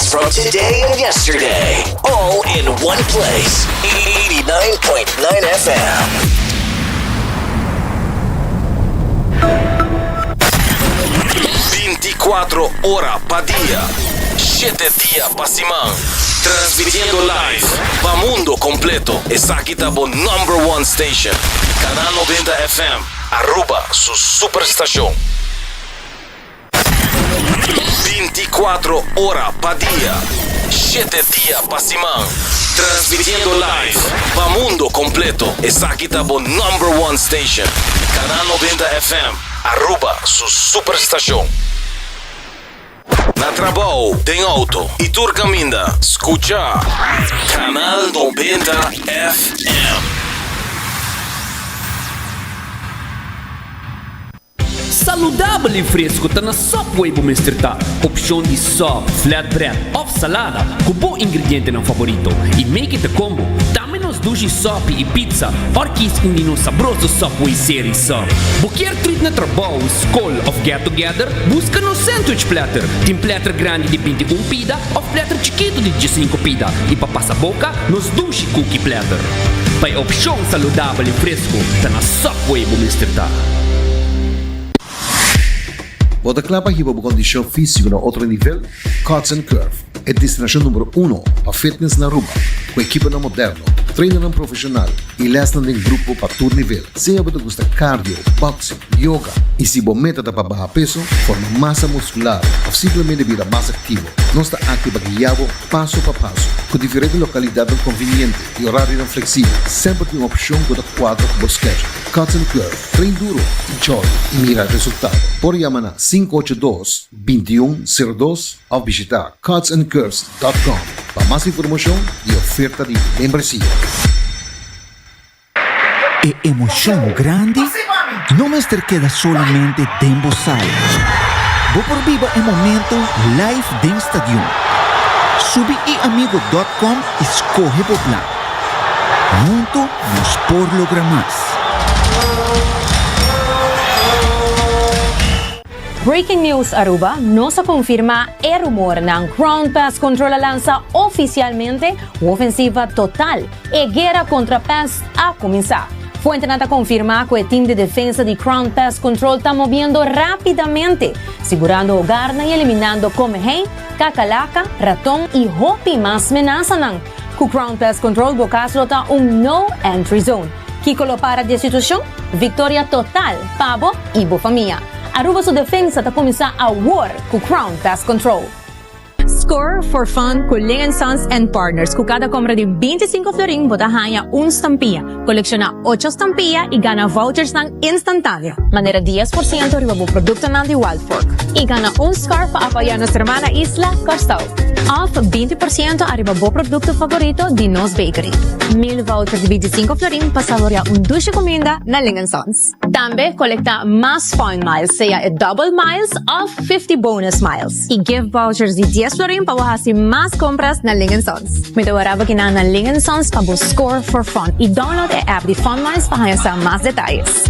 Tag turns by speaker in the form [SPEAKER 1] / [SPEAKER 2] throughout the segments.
[SPEAKER 1] hits from today and yesterday, all in one place. 89.9 FM.
[SPEAKER 2] 24 ora pa dia, 7 dia pa siman. Transmitiendo live pa mundo completo. Esaki ta bo number one station. Canal 90 FM, Aruba su superstacion. 24 ora pa dia, 7 dia pa siman. Transmitiendo live pa mundo completo. Esaki ta bo number one station. Canal 90 FM, Aruba su superstacion. Na trabou, den auto y tur caminda, scucha Canal 90 FM.
[SPEAKER 3] Saludabel y fresco ta na Subway bo mester ta. Opcion di sub, flatbread of salada cu bo ingredientenan favorito y make it a combo. Tambe nos dushi sopi y pizza or kies un di nos sabroso Subway Series Sub. Bo kier treat na trabou, scol of get together? Busca nos sandwich platter. Tin platter grandi di 21 pida of platter chikito di 15 pida y pa pasa boca nos dushi cookie platter. Pa e opcion saludabel y fresco ta na Subway bo mester ta.
[SPEAKER 4] Bo ta kla pa hiba bo kondishon físiko na otro nivel? Cuts and Curve, e destinashon numero uno pa fitness na Aruba, ku ekiponan moderno, trainernan profeshonal i lèsnan den grupo pa tur nivel. Sea bo ta gusta cardio, boxing, yoga i si bo meta ta pa baha peso, forma masa muskular òf simplemente bira mas aktivo, nos ta aki pa guia bo paso pa paso. Ku diferente lokalidatnan konviniente i orarionan fleksibel, semper tin un opshon ku ta kuadra ku bo schedule. Cuts and Curve, train duro, enjoy i mira resultado. Por yama na 582 2102 òf bishitá cutsandcurves.com pa mas informashon i oferta di membresia.
[SPEAKER 5] E emocion grandi no mester keda solamente den bo sala. Bo por biba e momento live den stadion. Subi iamigo dot com y scoge bo plan. Hunto nos por logra mas.
[SPEAKER 6] Breaking News Aruba, Nos a confirma e rumornan. Crown Pest Control a lansa oficialmente un ofensiva total. E guera contra pest a cuminsa. Fuentenan ta confirma cu e team di defensa di Crown Pest Control ta moviendo rapidamente, sigurando hogarnan y eliminando comehei, cacalaca, raton y hopi mas menasanan. Cu Crown Pest Control bo cas lo ta un no entry zone. Kico lo para di e situacion? Victoria total pa bo y bo famia. Aruba su defensa ta cuminsa awor cu Crown Pest Control. Score for fun cu Ling and Sons and Partners. Cu cada compra di 25 florin bo ta haña un stampia. Colecciona ocho stampia y gana vouchersnan instantaneo. Manera 10% riba bo productonan di Wild Fork. Y gana un scarf pa apoya nos hermana isla, Kòrsou. Òf 20% ariba bo produkto favorito di nos bakery. Mil voucher di 25 florin pa saborea un dushi kuminda na Ling and Sons. Tambe kolektá mas Fun Miles, sea e Double Miles òf 50 Bonus Miles. I gift vouchers di 10 florin pa bo hasi mas kompras na Ling and Sons. Mi ta wara bo kinan na Ling and Sons pa bo score for fun i download e app di Fun Miles pa haña sa mas detayes.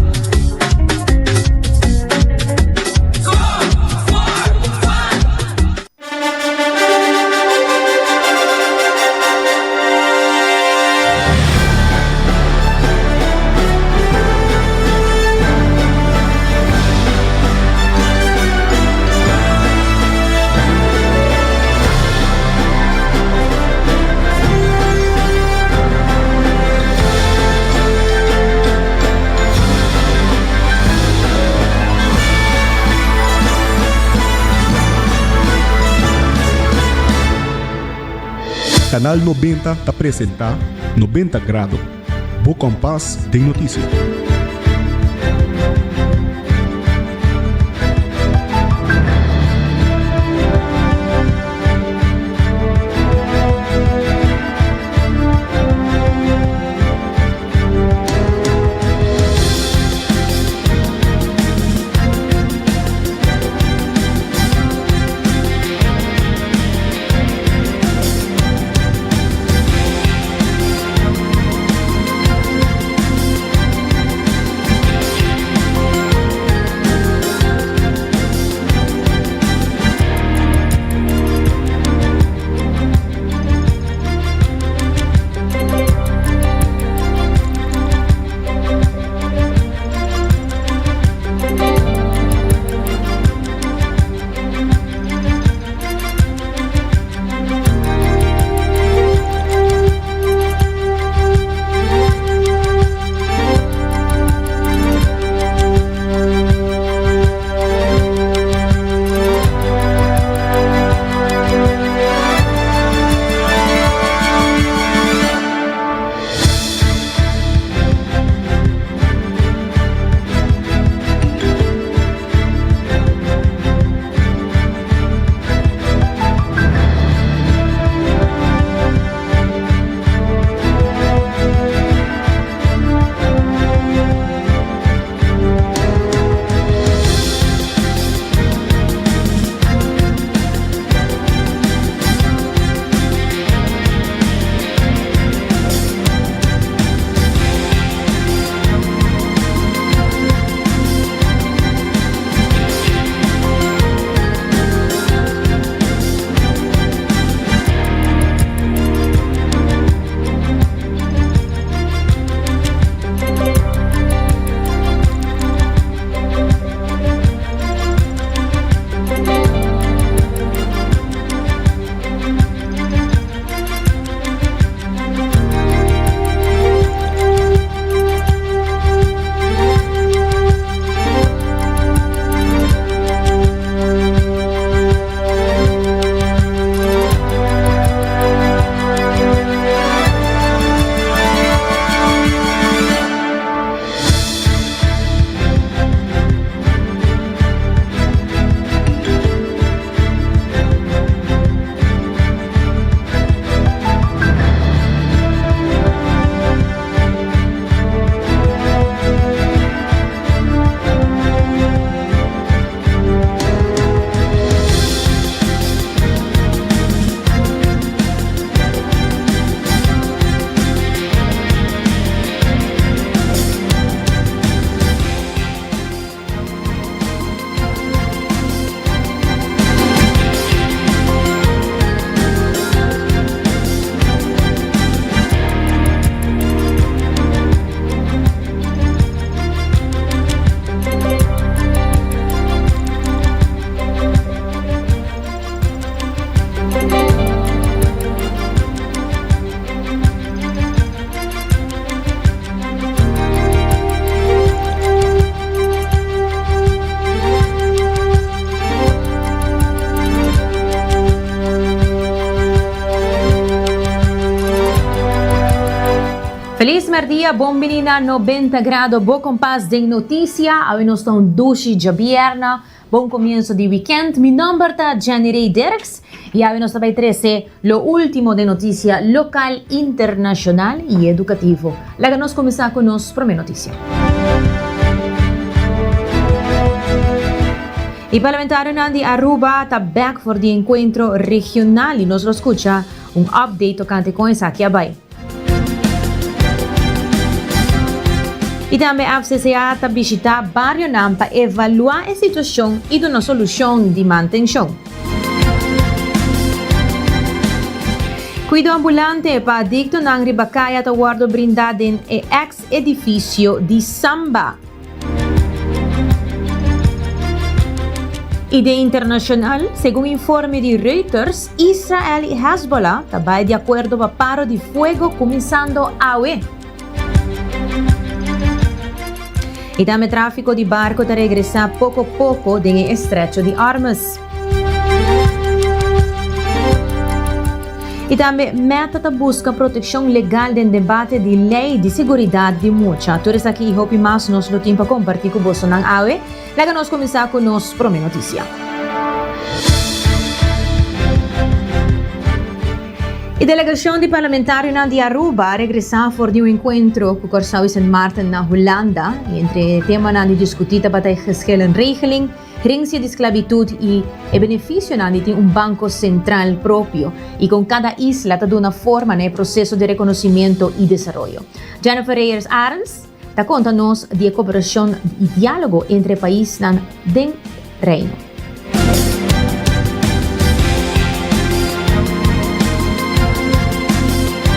[SPEAKER 7] Canal 90 ta presenta 90 Grado, bo kompas den notisia.
[SPEAKER 6] Feliz merdia, bon bini na 90 Grado, bo kompas den noticia. Awe nos ta un dushi djabierna, bon comienso di weekend. Mi nomber ta Jenny Ray Dirks y awe nos ta bay trece lo ultimo den noticia local, internacional y educativo. Laga nos cuminsa cu nos prome noticia. Y parlamentarionan di Aruba ta bek for di encuentro regional y nos lo scucha un update tocante con esaki a bay. Y tambe FCCA ta bishita barionan pa evalua e situacion y duna solucion di mantencion. Cuido ambulante pa adictonan riba caya ta wordo brinda den e ex edificio di Samba. Y den internacional, segun informe di Reuters, Israel y Hezbollah ta bay di acuerdo pa paro di fuego cuminsando awe. Y tambe trafico di barco ta regresa poco poco den e estrecho di Hormuz. Y tambe Meta ta busca proteccion legal den debate di ley di seguridad di mucha. Tur esaki y hopi mas nos lo tin pa comparti cu bosonan awe. Laga nos cuminsa cu nos prome noticia. E delegacion di parlamentarionan di Aruba a regresa for di un encuentro cu Corsou y Sint Maarten na Hulanda. Y entre e temanan di discuti tabata e geschillenregeling, Herencia di sclavitud y e beneficionan di tin un banco central propio y con cada isla ta duna forma na e proceso di reconocimiento y desaroyo. Jennifer Reyers Arends ta conta nos di e cooperacion y dialogo entre e paisnan den Reino.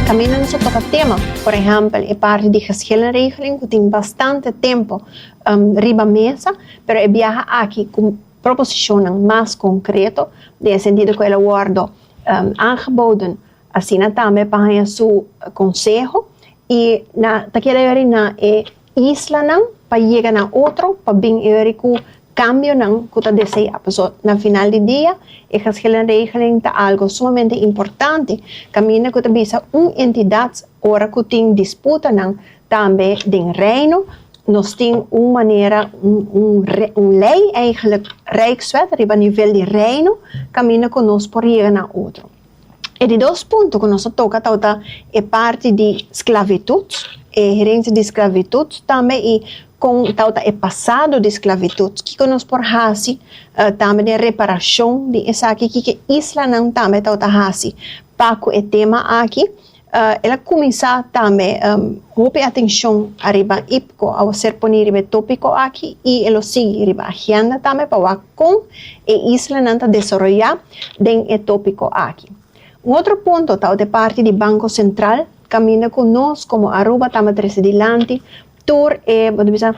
[SPEAKER 8] Caminda nos a toca tema, por ehempel e parti di geschillenregeling cu tin bastante tempo riba mesa, pero e biaha aki ku proposishonnan mas konkreto, den e sentido ku el a wòrdu aangeboden asina tambe pa haña su konseho i na ta keda yori na e islanan pa yega na otro pa bin yori ku kambionan ku ta deseá. Pasobra na final di dia e geschillenregeling ta algu sumamente importante kaminda ku ta bisa un entidat ora ku tin disputanan tambe den Reino Nos tin un manera, un un ley eigenlijk, Rijkswet, riba nivel di Reino, caminda cu nos por yega na otro. E di dos punto cu nos a toca tabata e parti di sclavitud, e herencia di sclavitud tambe y con tabata e pasado di sclavitud, kico nos por haci tambe den reparacion di esaki, kico e islanan tambe tabata haci pa cu e tema aki. El a kuminsá tambe hopi atenshon ariba IPCO a ser poní riba e tópiko aki i e lo sigui riba agenda tambe pa wak kon e islanan ta desaroyá den e tópiko aki. Un otro punto ta e parti di Banko Sentral kaminda ku nos komo Aruba tambe trese dilanti tur e bo ta bisa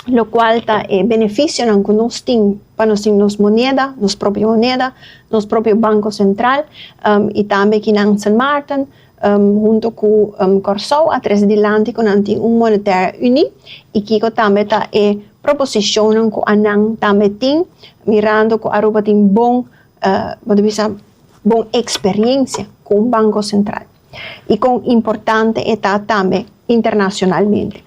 [SPEAKER 8] lokual ta e benefisionan ku nos tin pa nos tin nos moneda, nos propio moneda, nos propio banko sentral i tambe kinan Sint Maarten hunto ku Kòrsou a trese dilanti ku nan tin un monetaire unie i kiko tambe ta e proposishonnan ku anan tambe tin mirando ku Aruba tin bon bo ta bisa bon eksperensia ku un banko sentral. i kon importante e ta tambe internacionalmente.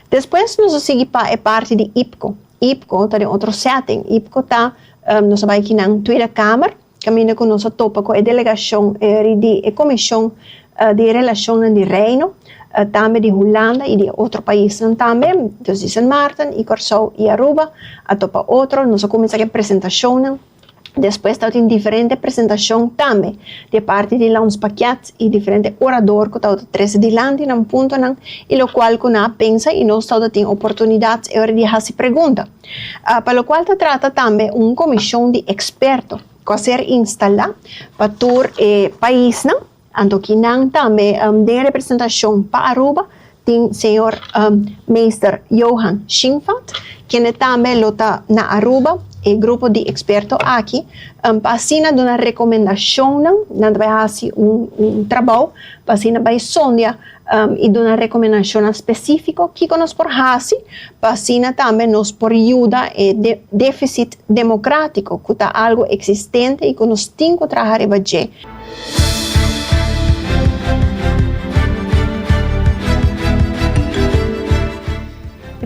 [SPEAKER 8] Despues nos a sigui pa e parti di IPCO. IPCO ta den otro setting. IPCO ta, nos a bai kinan Tweede Kamer, kaminda ku nos a topa ku e delegacion di e Comision di Relacionnan di Reino, tambe di Hulanda i di otro paisnan tambe, dus di Sint Maarten i Kòrsou i Aruba a topa otro. Nos a kuminsá ku e presentacionnan. Despues tabatin diferente presentacion tambe di e parti di Landspakket y diferente orador cu tabata trece dilanti nan puntonan y locual cu nan a pensa y nos tabata tin oportunidad e ora di haci pregunta. Pa locual ta trata tambe un comision di experto cu a ser instala pa tur e paisnan. Anto kinan tambe den representacion pa Aruba tin señor Meester Johan Schinveld, kende tambe lo ta na Aruba e grupo di experto aki pa asina duna recomendacionnan, nan ta bai haci un trabou pa asina bai sondia y duna recomendacionnan specifico kico nos por haci pa asina tambe nos por yuda e deficit democratico cu ta algo existente y cu nos tin cu traha riba dje.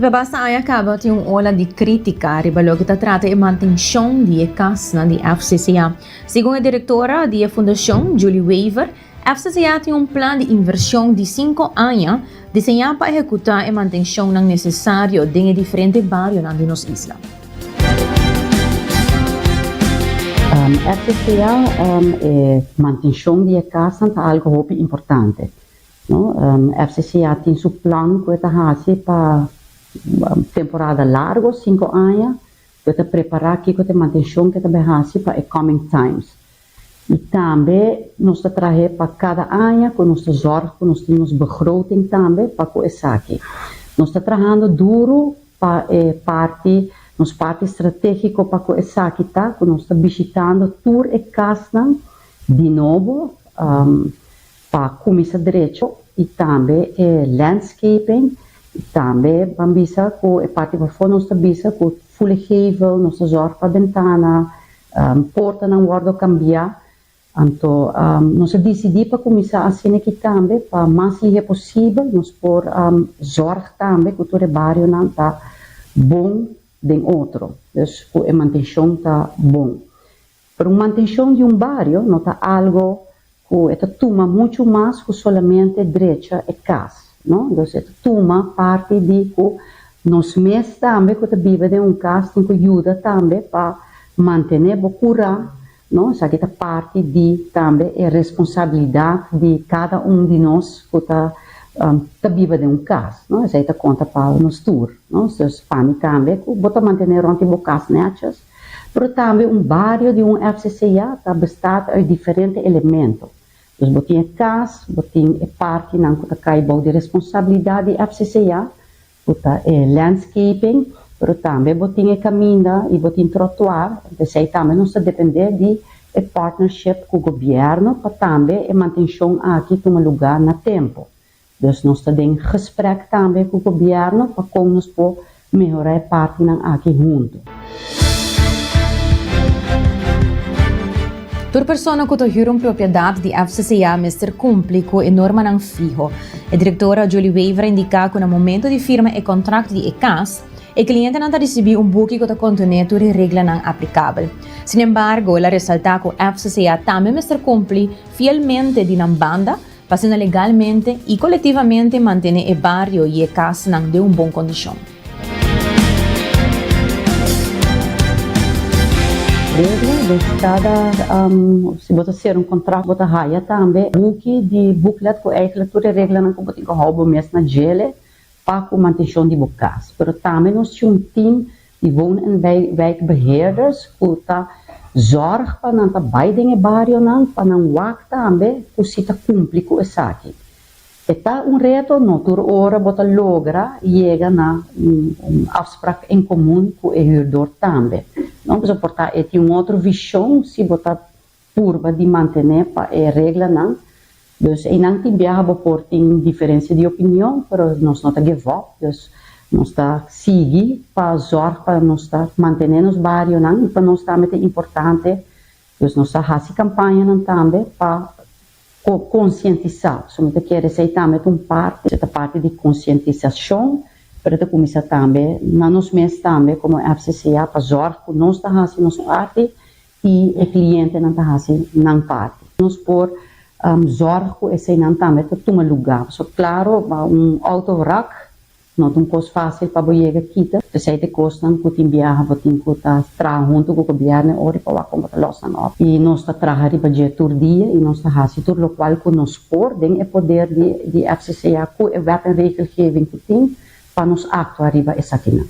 [SPEAKER 6] pa basta aña kaba tin un ola di krítika riba loke ta trata e mantenshon di e kasnan di FCCA. Segun e direktora di e fundashon, Julie Wever, FCCA tin un plan di invershon di sinku aña diseñá pa ehekutá e mantenshonnan nesesario den e diferente barionan di nos isla.
[SPEAKER 9] FCCA, e mantenshon di e kasnan ta algu hopi importante. No, FCCA tin su plan ku e ta hasi pa temporada largo, sinku aña, ku e ta prepará kiko ta e mantenshon ku e ta bai hasi pa e coming times. I tambe nos ta trahe pa kada aña ku nos ta zòrg ku nos tin nos begroting tambe pa ku esaki. Nos ta trahando duru pa e parti, nos parti stratégiko pa ku esaki ta ku nos ta bishitando tur e kasnan di nobo, Pa cuminsa drecho y tambe e landscaping y tambe ban bisa cu e parti pafo nos ta bisa cu fule gevel, nos ta zorg pa bentana, portanan wordo cambia. Anto nos a dicidi pa cuminsa asina aki tambe pa mas lihe posibel nos por zorg tambe cu tur e barionan ta bon den otro, dus cu e mantencion ta bon. Pero un mantencion di un bario no ta algo cu e ta tuma mucho mas cu solamente drecha e cas, no? Dus e ta tuma parti di cu nos mes tambe cu ta biba den un cas tin cu yuda tambe pa mantene bo cura, no? Esaki ta parti di tambe e responsabilidad di cada un di nos cu ta ta biba den un cas, no? Esaki ta conta pa nos tur, no? Dus pa mi tambe cu bo ta mantene rond di bo cas netjes. Pero tambe un bario di un FCCA ta bestaat uit diferente elemento. Dus bo tin e kas, bo tin e partinan ku ta kai bou di responsabilidat di FCCA, ku ta e landscaping, pero tambe bo tin e kaminda i bo tin trotuar. P'esei tambe nos ta dependé di e partnership ku gobièrnu pa tambe e mantenshon aki tuma lugá na tempu. Dus nos ta den gesprek tambe ku gobièrnu pa kon nos por mehorá e partinan aki huntu.
[SPEAKER 6] Tur persona ku ta hür un propiedat di FCCA mester kumpli ku e normanan fiho. E direktora Julie Wever a indiká ku na momento di firma e kontrakt di e kas, e klientenan ta risibí un buki ku ta kontené tur e reglanan aplikabel. Sinembargo, el a resaltá ku FCCA tambe mester kumpli fielmente di nan banda, Pa asina legalmente y colectivamente mantene e bario y e casnan den un bon condicion.
[SPEAKER 9] Regla, dus cada si bo ta cera un contract bo ta haya tambe buki di booklet cu eigenlijk tur e reglanan cu bo tin cu hou bo mes na djele pa cu mantencion di bo cas. Pero tambe nos tin un team Di woon en wijkbeheerders ku ta zorg pa nan ta bai den e barionan pa nan wak tambe ku si ta kumpli ku esaki. E ta un reto, no tur ora bo ta logra yega na un afsprak en komun ku e huurdor tambe. No, pasobra por ta e tin un otro vishon si bo ta purba di mantené pa e reglanan. Dus einan tin biaha bo por tin diferencia di opinion, pero nos no ta give up. Dus nos ta sigui pa zorg pa nos ta mantené nos barionan y pa nos tambe ta importante. Dus nos ta haci campañanan tambe pa concientisa. So mi ta kere esey tambe ta un parti, ta parti di concientisacion, pero ta cuminsa tambe na nos mes tambe como FCCA pa zorg cu nos ta haci nos parti i e klientenan ta hasi nan parti. Nos por zòrg ku eseinan tambe ta tuma lugá. Pasobra klaro, ba un outo wrak no ta un kos fásil pa bo yega kita. P'esei ta e kosnan ku tin biaha bo tin ku ta traha huntu ku gobièrnu ora pa wak kon bo ta lòs nan òp. I nos ta traha riba dje tur dia i nos ta hasi tur lokual ku nos por den e poder di FCCA ku e wet en regelgeving ku tin pa nos actua riba esakinan.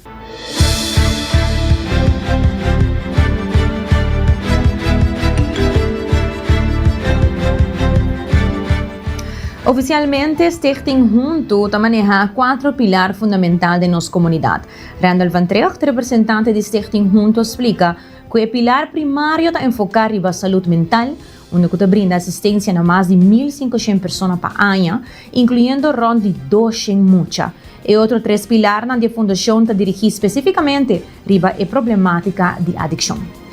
[SPEAKER 6] Oficialmente Stichting Huntu ta maneha cuatro pilar fundamental den nos comunidad. Randall van Trigt, representante di Stichting Huntu a splica cu e pilar primario ta enfoca riba salud mental, unda cu ta brinda asistencia na mas di 1500 persona pa aña, incluyendo rond di 200 mucha. E otro tres pilarnan di e fundacion ta dirigi specificamente riba e problematica di adiccion.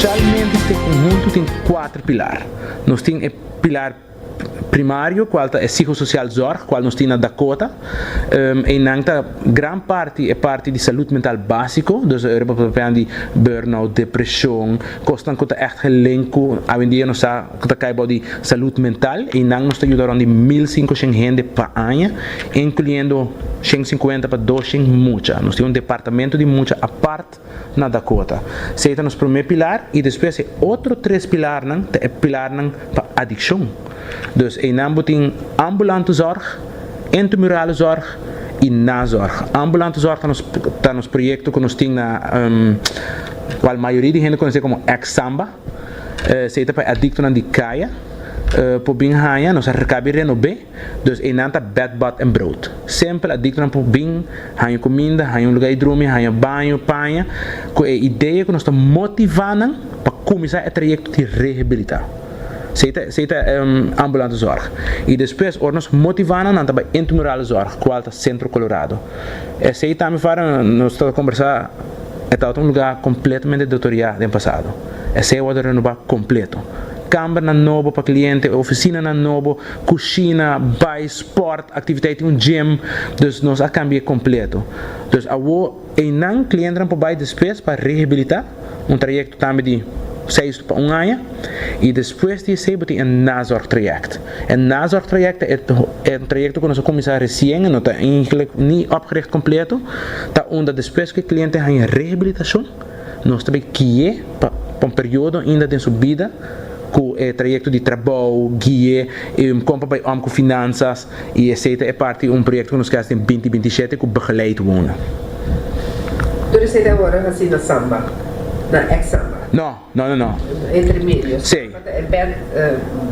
[SPEAKER 10] Actualmente Stichting Huntu tin cuater pilar. Nos tin e pilar. primario cual ta e psychosocial zorg cual nos tin na Dakota. Eynan ta gran parti e parti di salud mental basico, dus riba papia di burnout, depresion, cosnan cu ta echt gelink cu awendia nos sa cu ta cay bao di salud mental. Eynan nos ta yuda rond di 1500 hende pa aña, incluyendo 150 pa 200 mucha. Nos tin un departamento di mucha apart na Dakota. Esey ta nos prome pilar y despues e otro tres pilarnan ta e pilarnan pa adiccion. Dus eynan bo tin ambulante zorg, intramurale zorg y nazorg. Ambulante zorg ta nos ta nos proyecto cu nos tin na cual mayoria di hende conoce como ex Samba. Esey ta pa e adictonan di caya por bin haya. Nos a cabi renobe. Dus einan ta bed, bad en brood. Simpel, adictonan por bin, haña cuminda, haña un lugar di drumi, haña baño, paña, cu e idea cu nos ta motiva nan pa cuminsa e trayecto di rehabilita. Esey ta, esey ta ambulante zorg. Y despues ora nos motiva nan, nan ta bay intramurale zorg, cual ta Centro Colorado. Esey tambe fara nos ta combersa, e tabata un lugar completamente deteriora den pasado. Esey a wordo renoba completo. Kambernan nobo pa cliente, oficinanan nobo, Cushina, bai, sport, activiteit tin un gym, dus nos a cambia completo. Dus awo eynan clientenan por bai despues pa rehabilita, un trayecto tambe di seis pa un aña, y despues di esey bo tin e nazorg traject. E nazorg traject ta e trayecto cu nos a cuminsa recien, e no ta eigenlijk ni opgericht completo, ta unda despues cu e cliente haña rehabilitacion, Nos ta bay gui'é pa un periodo ainda den su bida cu e trayecto di trabou, gui'é con pa bay om cu finanzas y esey ta e parti un proyecto cu nos ke haci den binti 27 cu begeleid wonen.
[SPEAKER 11] Tur esey ta worde haci na Samba, na ex Samba?
[SPEAKER 10] No, no, no, no.
[SPEAKER 11] Intermedio.
[SPEAKER 10] Sí.
[SPEAKER 11] Samba ta e bed,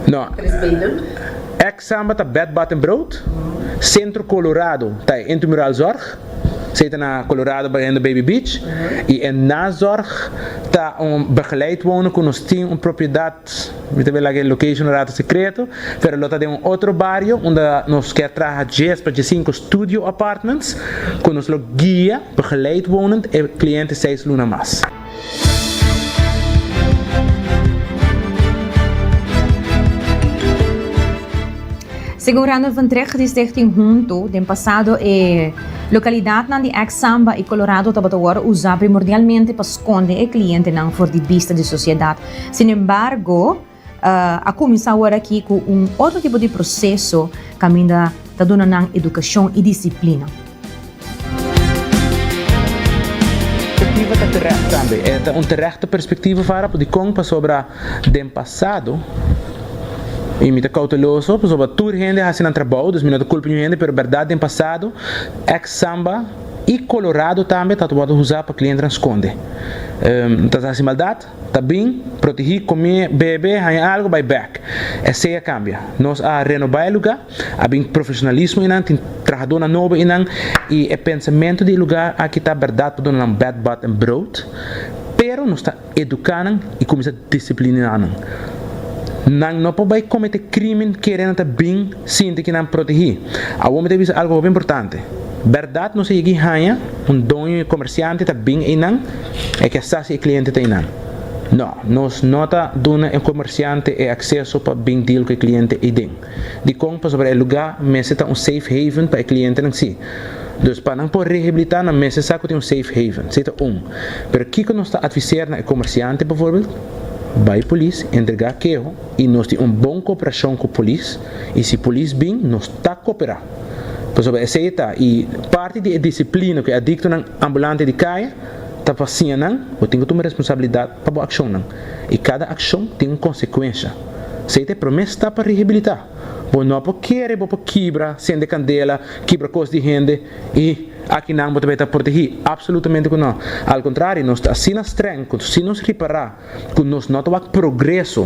[SPEAKER 10] No.
[SPEAKER 11] tres benen.
[SPEAKER 10] Ex Samba ta bed, bad en brood. Centro Colorado ta e intramural zorg. Esei ta na Colorado bayendo Baby Beach. Y e nazorg ta un begeleid wonen cu nos tin un propiedad, mi ta bay laga e location un rato secreto, pero lo ta den un otro bario unda nos kier traha dies pa diescinco studio apartments cu nos lo guia begeleid wonend e cliente seis luna mas.
[SPEAKER 12] Segun Randall van Trigt di Stichting Hunto, den pasado e lokalidatnan di ex Samba i Colorado tabata wòrdu usá primordialmente pa skonde e klientenan for di bista di sosiedat. Sinembargo, a kuminsá awor aki ku un otro tipo di proseso kaminda ta duna nan edukashon i disiplina.
[SPEAKER 10] Perspektiva ta terecht tambe. E ta un terechte perspektiva fara dikon pasobra den pasado i mi ta kouteloso pasobra tur hende hasi nan trabou dus mi no ta kulpa niun hende pero bèrdat den pasado ex samba i colorado tambe ta wòrdu usa pa klientenan skonde ta hasi maldat. Ta bin, protehí, komé, bebe, haña algu, bai bèk. Esei a kambia. Nos a renobá e lugá, a bin profeshonalismo einan, tin trahadónan nobo einan i e pensamentu di e lugá aki ta bèrdat pa duna nan bèd, bad en brood, pero nos ta eduká nan i kuminsá disipliná nan. Nan no por bai kometé krímen kere nan ta bin sinti ki nan protehí. Awor mi ta bisa algu hopi importante. Bèrdat nos a yega i haña un doño i komersiante ta bin einan, E ke sa si e kliente ta einan. No, nos no ta duna e komersiante e akseso pa bin deal ku e kliente eiden. Dikon? Pasobra e lugá mester ta un safe haven pa e klientenan si. Dus pa nan por rehabilitá nan mester sa ku tin un safe haven. Esei ta un. Pero kiko nos ta adviseer na e komersiante bijvoorbeeld? Bai polis, entregá keho i nos tin un bon koperashon ku polis i si polis bin nos ta koperá. Pasobra esei ta i parti di e disiplina ku e adiktonan ambulante di kaya ta pa siña nan, bo tin ku tuma responsabilidat pa bo akshonnan. I kada akshon tin un konsekuensha. Esei ta e promé stap pa rehabilitá. Bo no por kere bo por kibra, sende kandela, kibra kos di hende i akinan bo ta bai ta protegí. Apsolutamente ku no. Al kontrario, nos ta asina strèng ku si nos ripará ku nos no ta wak progreso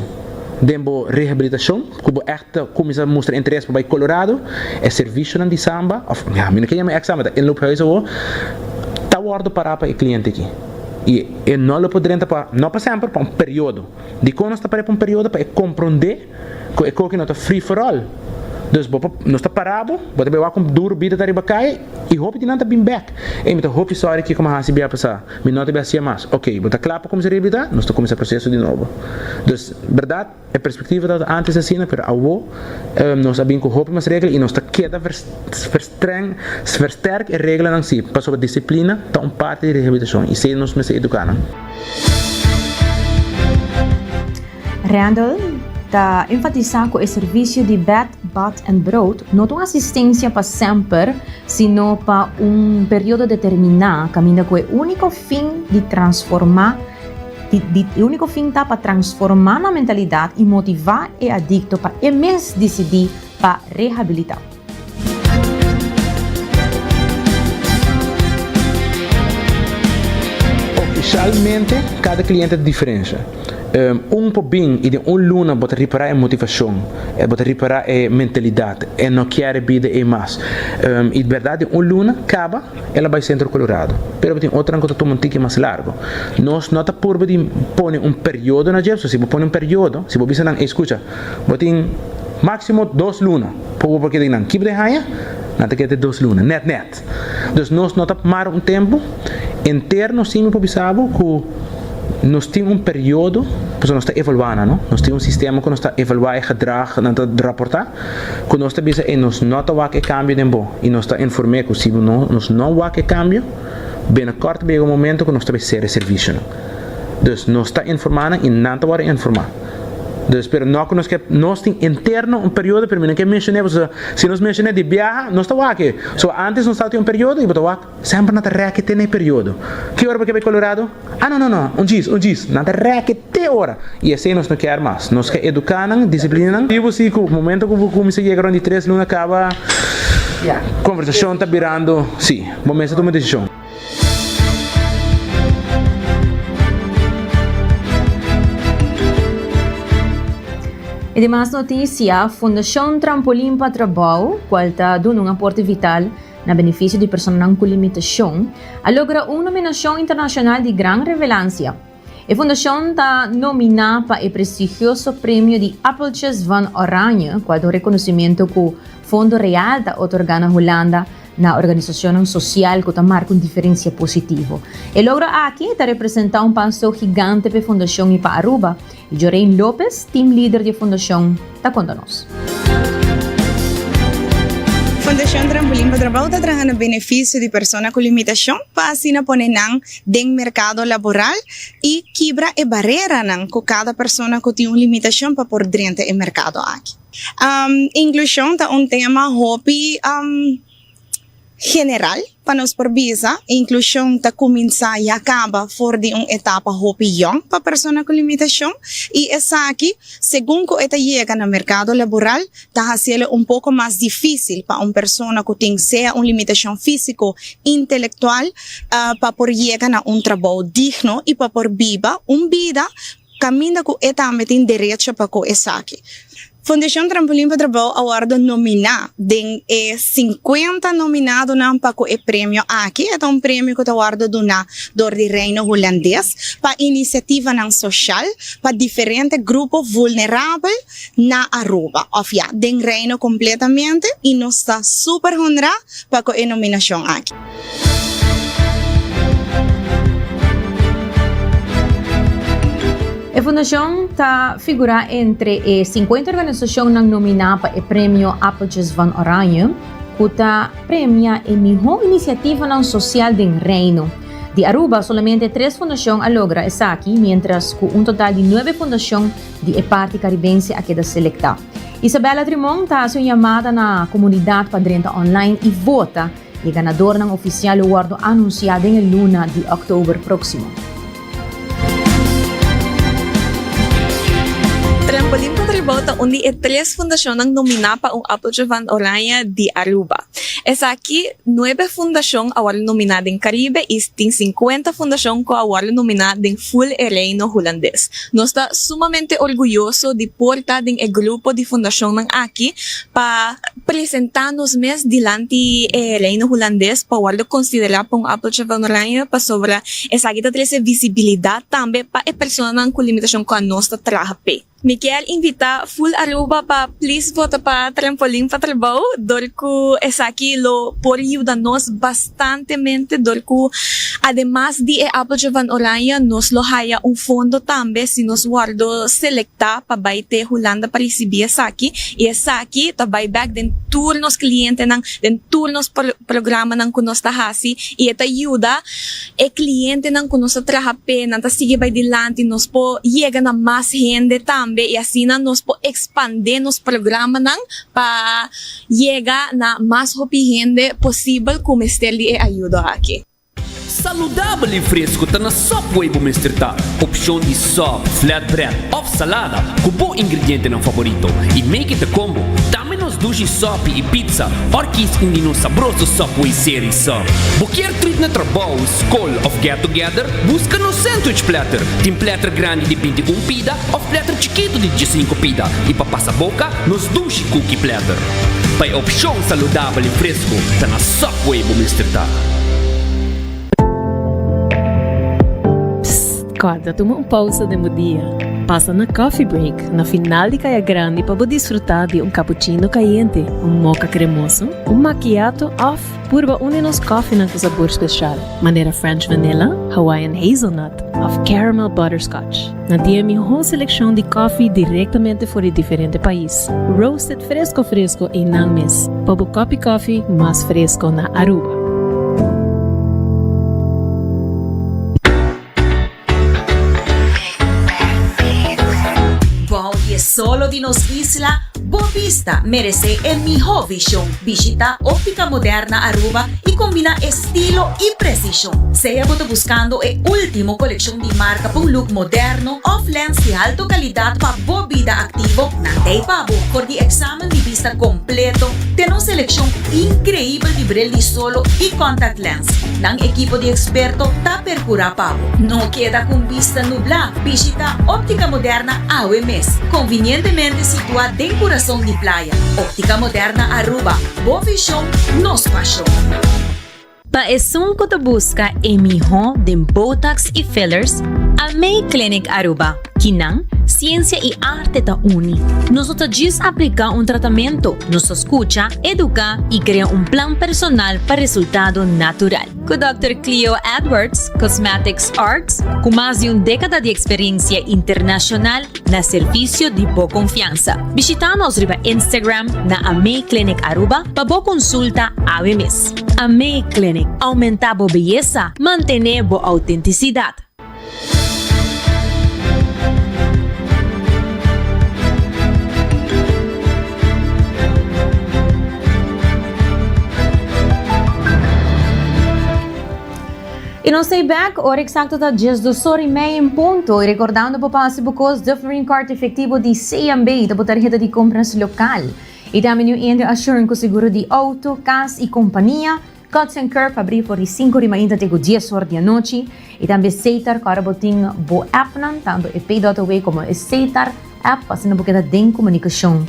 [SPEAKER 10] den bo rehabilitashon, ku bo ègt ta kuminsá mustra interes pa bai Colorado, e servisionan di Samba, òf ya, mi no ke yama ègt Samba, ta inloophuis awor, ta wòrdu pará pa e kliente aki. I e no lo por drenta pa, no pa semper, pa un periodo. Dikon nos ta par'é pa un periodo? Pa e komprondé ku e koki no ta free for all. Dus bo por, nos ta para bo, bo ta bay wak con duro bida ta riba caya y hopi di nan ta bin bek. Ey mi ta hopi sorry kico mi a haci bia pasa, mi no ta bay hacia mas. Ok, bo ta cla pa cuminsa rehabilita? Nos ta cuminsa proceso di nobo. Dus berdad e perspectiva tabata antes asina pero awo nos a bin cu hopi mas regla y nos ta keda verstreng, versterk e reglanan si, pasobra disciplina ta un parti di rehabilitacion y esey nos mester educa nan.
[SPEAKER 12] Randall ta enfatisá ku e servisio di Bed, Bath and Brood no ta un asistensia pa semper, sino pa un periodo determiná kaminda ku e úniko fin di transformá di e úniko fin ta pa transformá nan mentalidat i motivá e adikto pa e mes disidí pa rehabilitá.
[SPEAKER 10] Ofishalmente kada kliente ta diferensha. Un por bin i den un luna bo ta ripará e motivashon, bo ta ripará e mentalidat, e no kier e bida ei mas. I bèrdat den un luna kaba el a bai Sentro Colorado. Pero bo tin otronan ku ta tuma un tiki mas largu. Nos no ta purba di pone un periodo na dje, so si bo pone un periodo, si bo bisa nan, ey skucha, bo tin máksimo dos luna pa bo por keda einan. Ki bo ta haña? Nan ta keda te dos luna, nèt nèt. Dus nos no ta mara un tempu interno si mi por bisa bo ku nos tin un periodo, pasobra nos ta evaluá nan, no? Nos tin un sistema ku nos ta evaluá e gedrag, nan ta raportá, ku nos ta bisa ey nos no ta wak e kambio den bo i nos ta inform'é ku si bo no nos no wak e kambio, binnenkort ta yega un momento ku nos ta bai sera e servisionan. Dus nos ta informá nan i nan ta wòrdu informá. Dus pero no ku nos ke nos tin interno un periodo pero mi no ke menshoné pasobra si nos menshoné di biaha nos ta wak e. So antes nos tabatin un periodo i bo ta wak semper nan ta rèk te na e periodo. Ki ora bo ke bai Colorado? Ah no no no un djis un djis nan ta rèk te ora i esei nos no kier mas. Nos ke eduká nan disiplina nan. Bo si ku momento ku bo kuminsá yega rònt di tres luna kaba konversashon ta birando si bo mester tuma desishon.
[SPEAKER 12] E demas noticia, Fundacion Trampolin pa Trabou, cual ta duna un aporte vital na beneficio di personanan cu limitacion, a logra un nominacion internacional di gran revelancia. E fundacion ta nomina pa e prestigioso premio di Appeltjes van Oranje, cual ta un reconocimento cu Fondo Real ta otorga na Hulanda na organisacionnan social cu ta marca un diferencia positivo. E logro aki ta representa un paso gigante p'e fundacion y pa Aruba, y Joraine Lopez, team leader di e fundacion, ta conta nos.
[SPEAKER 13] Fundacion Trampolin pa Trabou ta traha na beneficio di persona cu limitacion pa asina pone nan den mercado laboral y kibra e bareranan cu cada persona cu tin un limitacion pa por drenta e mercado aki. Inclusion ta un tema hopi general pa nos por bisa. Inclusion ta cuminsa ya caba for di un etapa hopi yong pa persona cu limitacion y esaki segun cu e ta yega na mercado laboral ta haciele un poco mas dificil pa un persona cu tin sea un limitacion fisico, intelectual pa por yega na un trabou digno y pa por biba un bida Kaminda ku e tambe tin derecho pa ku esaki. Fundashon Trampolin pa Trabou a wòrdu nominá den e sinkuenta nominadonan pa ku e premio aki. E ta un premio ku ta wòrdu duná dor di Reino Hulandes pa inisiativanan soshal pa diferente grupo vulnerabel na Aruba òf ya den Reino kompletamente i nos ta super honrá pa ku e nominashon aki.
[SPEAKER 12] E fundashon ta figurá entre e sinkuenta organisashonnan nominá pa e Premio Appeltjes van Oranje, ku ta premia e mihó inisiativanan sosial den Reino. Di Aruba solamente tres fundashon a logra esaki, miéntras ku un total di nuebe fundashon di e parti karibense a keda selektá. Isabella Trimon ta hasi un yamada na komunidat pa drenta online i vota. E ganadornan ofisial lo wòrdu anunsiá den e luna di òktober próksimo.
[SPEAKER 14] Trampolin pa Trabou ta un di e tres fundashonnan nominá pa un Appeltje van Oranje di Aruba. Esaki nuebe fundashon a wòrdu nominá den Karibe i tin sinkuenta fundashon ku a wòrdu nominá den ful e Reino Hulandes. Nos ta sumamente orguyoso di por ta den e grupo di fundashonnan aki pa Presentá nos mes dilanti e Reino Hulandes pa wòrdu konsiderá pa un Appeltje van Oranje pasobra esaki ta trese visibilidat tambe pa e personanan ku limitashon ku anos ta traha p'e. Mi kier invita full Aruba pa please vota pa Trampolin pa Trabou dor cu esaki lo por yuda nos bastantemente dor cu ademas di e Appeltje van Oranje nos lo haya un fondo tambe si nos wordo selecta pa bay te Hulanda pa ricibi esaki y esaki ta bay bek den tur nos clientenan den tur nos programanan cu nos ta haci y e ta yuda E klientenan ku nos ta traha p'e, nan ta sigui bai dilanti, nos por yega na mas hende tambe i asina nos por ekspandé nos programanan pa yega na mas hopi hende posibel ku mester di e ayudo aki.
[SPEAKER 3] Saludabel i fresco ta na Subway bo mester ta. Opcion di sub, flatbread of salada cu bo ingredientenan favorito i make it a combo. Tambe nos dushi sopi i pizza or kies un di nos sabroso Subway Series sub. Bo kier treat na trabou, skol of get together? Buska nos sandwich platter. Tin platter grandi di 21 pida of platter chikitu di 15 pida i pa pasa boka nos dushi cookie platter. Pa e opshon saludabel i fresco ta na Subway bo mester ta.
[SPEAKER 15] Psst, kòrda tuma un pousa den bo dia. Pasa na Coffee Break na final di Kaya Grandi pa bo disfrutá di un cappuccino kayente, un mocha kremoso, un macchiato òf purba un di nos kòfinan ku sabor spesial, manera French Vanilla, Hawaiian Hazelnut òf Caramel Butterscotch. Nan tin e mihó selekshon di kòfi direktamente for di diferente pais, roasted fresko fresko einan mes, pa bo kòpi kòfi mas fresko na Aruba.
[SPEAKER 16] Bou di e solo di nos isla, bo bista meresé e mihó vishon. Bishitá Óptica Moderna Aruba i kombiná estilo i presishon. Sea bo ta buskando e último kolekshon di marka pa un look moderno òf lens di alto kalidat pa bo bida aktivo, nan ta ei pa bo. For di eksamen di bista kompleto te nos selekshon inkreibel di bril di solo i contact lens, nan ekipo di eksperto ta percura pa bo. No keda cu un bista nubla, bishita Optica Moderna awe mes, convinientemente situa den curason di Playa. Optica Moderna Aruba, bo vision, nos pasion.
[SPEAKER 12] Pa esun cu ta busca e miho den Botox y fillers, Amei Clinic Aruba. Kinan, ciencia y arte ta uni. Nos no ta djis aplica un tratamento, nos ta scucha, educa y crea un plan personal pa resultado natural. Ku Dòkter Cleo Edwards, Cosmetics Arts, ku mas di un dékada di eksperensia internashonal na servisio di bo konfiansa. Bishitá nos riba Instagram na Amei Clinic Aruba pa bo konsulta awe mes. Amei Clinic, oumentá bo beyesa, mantené bo outentisidat.
[SPEAKER 6] Y nos ta back, ora exacto ta 12 or y media en punto. Y recordando bo pa haci bo cos Dufferin Card efectivo di CMB, ta bo tarjeta di compras local. Y tambe New India Assurance cu seguro di auto, cas y compania. Cuts and Curve abrí for di sinku di mainta te ku dies or di anochi i tambe Setar ku ora bo tin bo appnan, tantu e Pay.away komo e Setar app pa asina bo keda den komunikashon.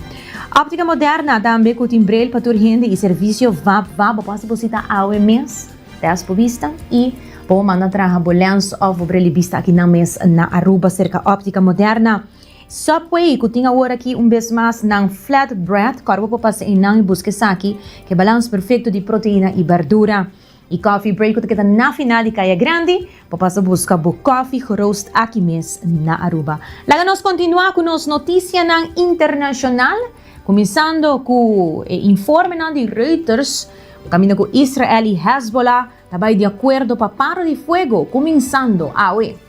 [SPEAKER 6] Optika Moderna tambe ku tin bril pa tur hende i servisio vap vap bo por hasi bo sita awe mes, tèst bo bista i bo por manda traha bo lèns òf bo bril di bista aki nan mes na Aruba serka Optika Moderna. Subway ku tin awor aki un bes mas nan flat bread kòrda bo por pasa einan i buska esaki ku e balans perfekto di proteina i berdura. I Coffee Break ku ta keda na final di Kaya Grandi por pasa buska bo kòfi geroost aki mes na Aruba. Laga nos kontinuá ku nos notisianan internashonal kuminsando ku e informenan di Reuters kaminda ku Israel i Hezbollah ta bai di akuerdo pa paro di fuego kuminsando awe.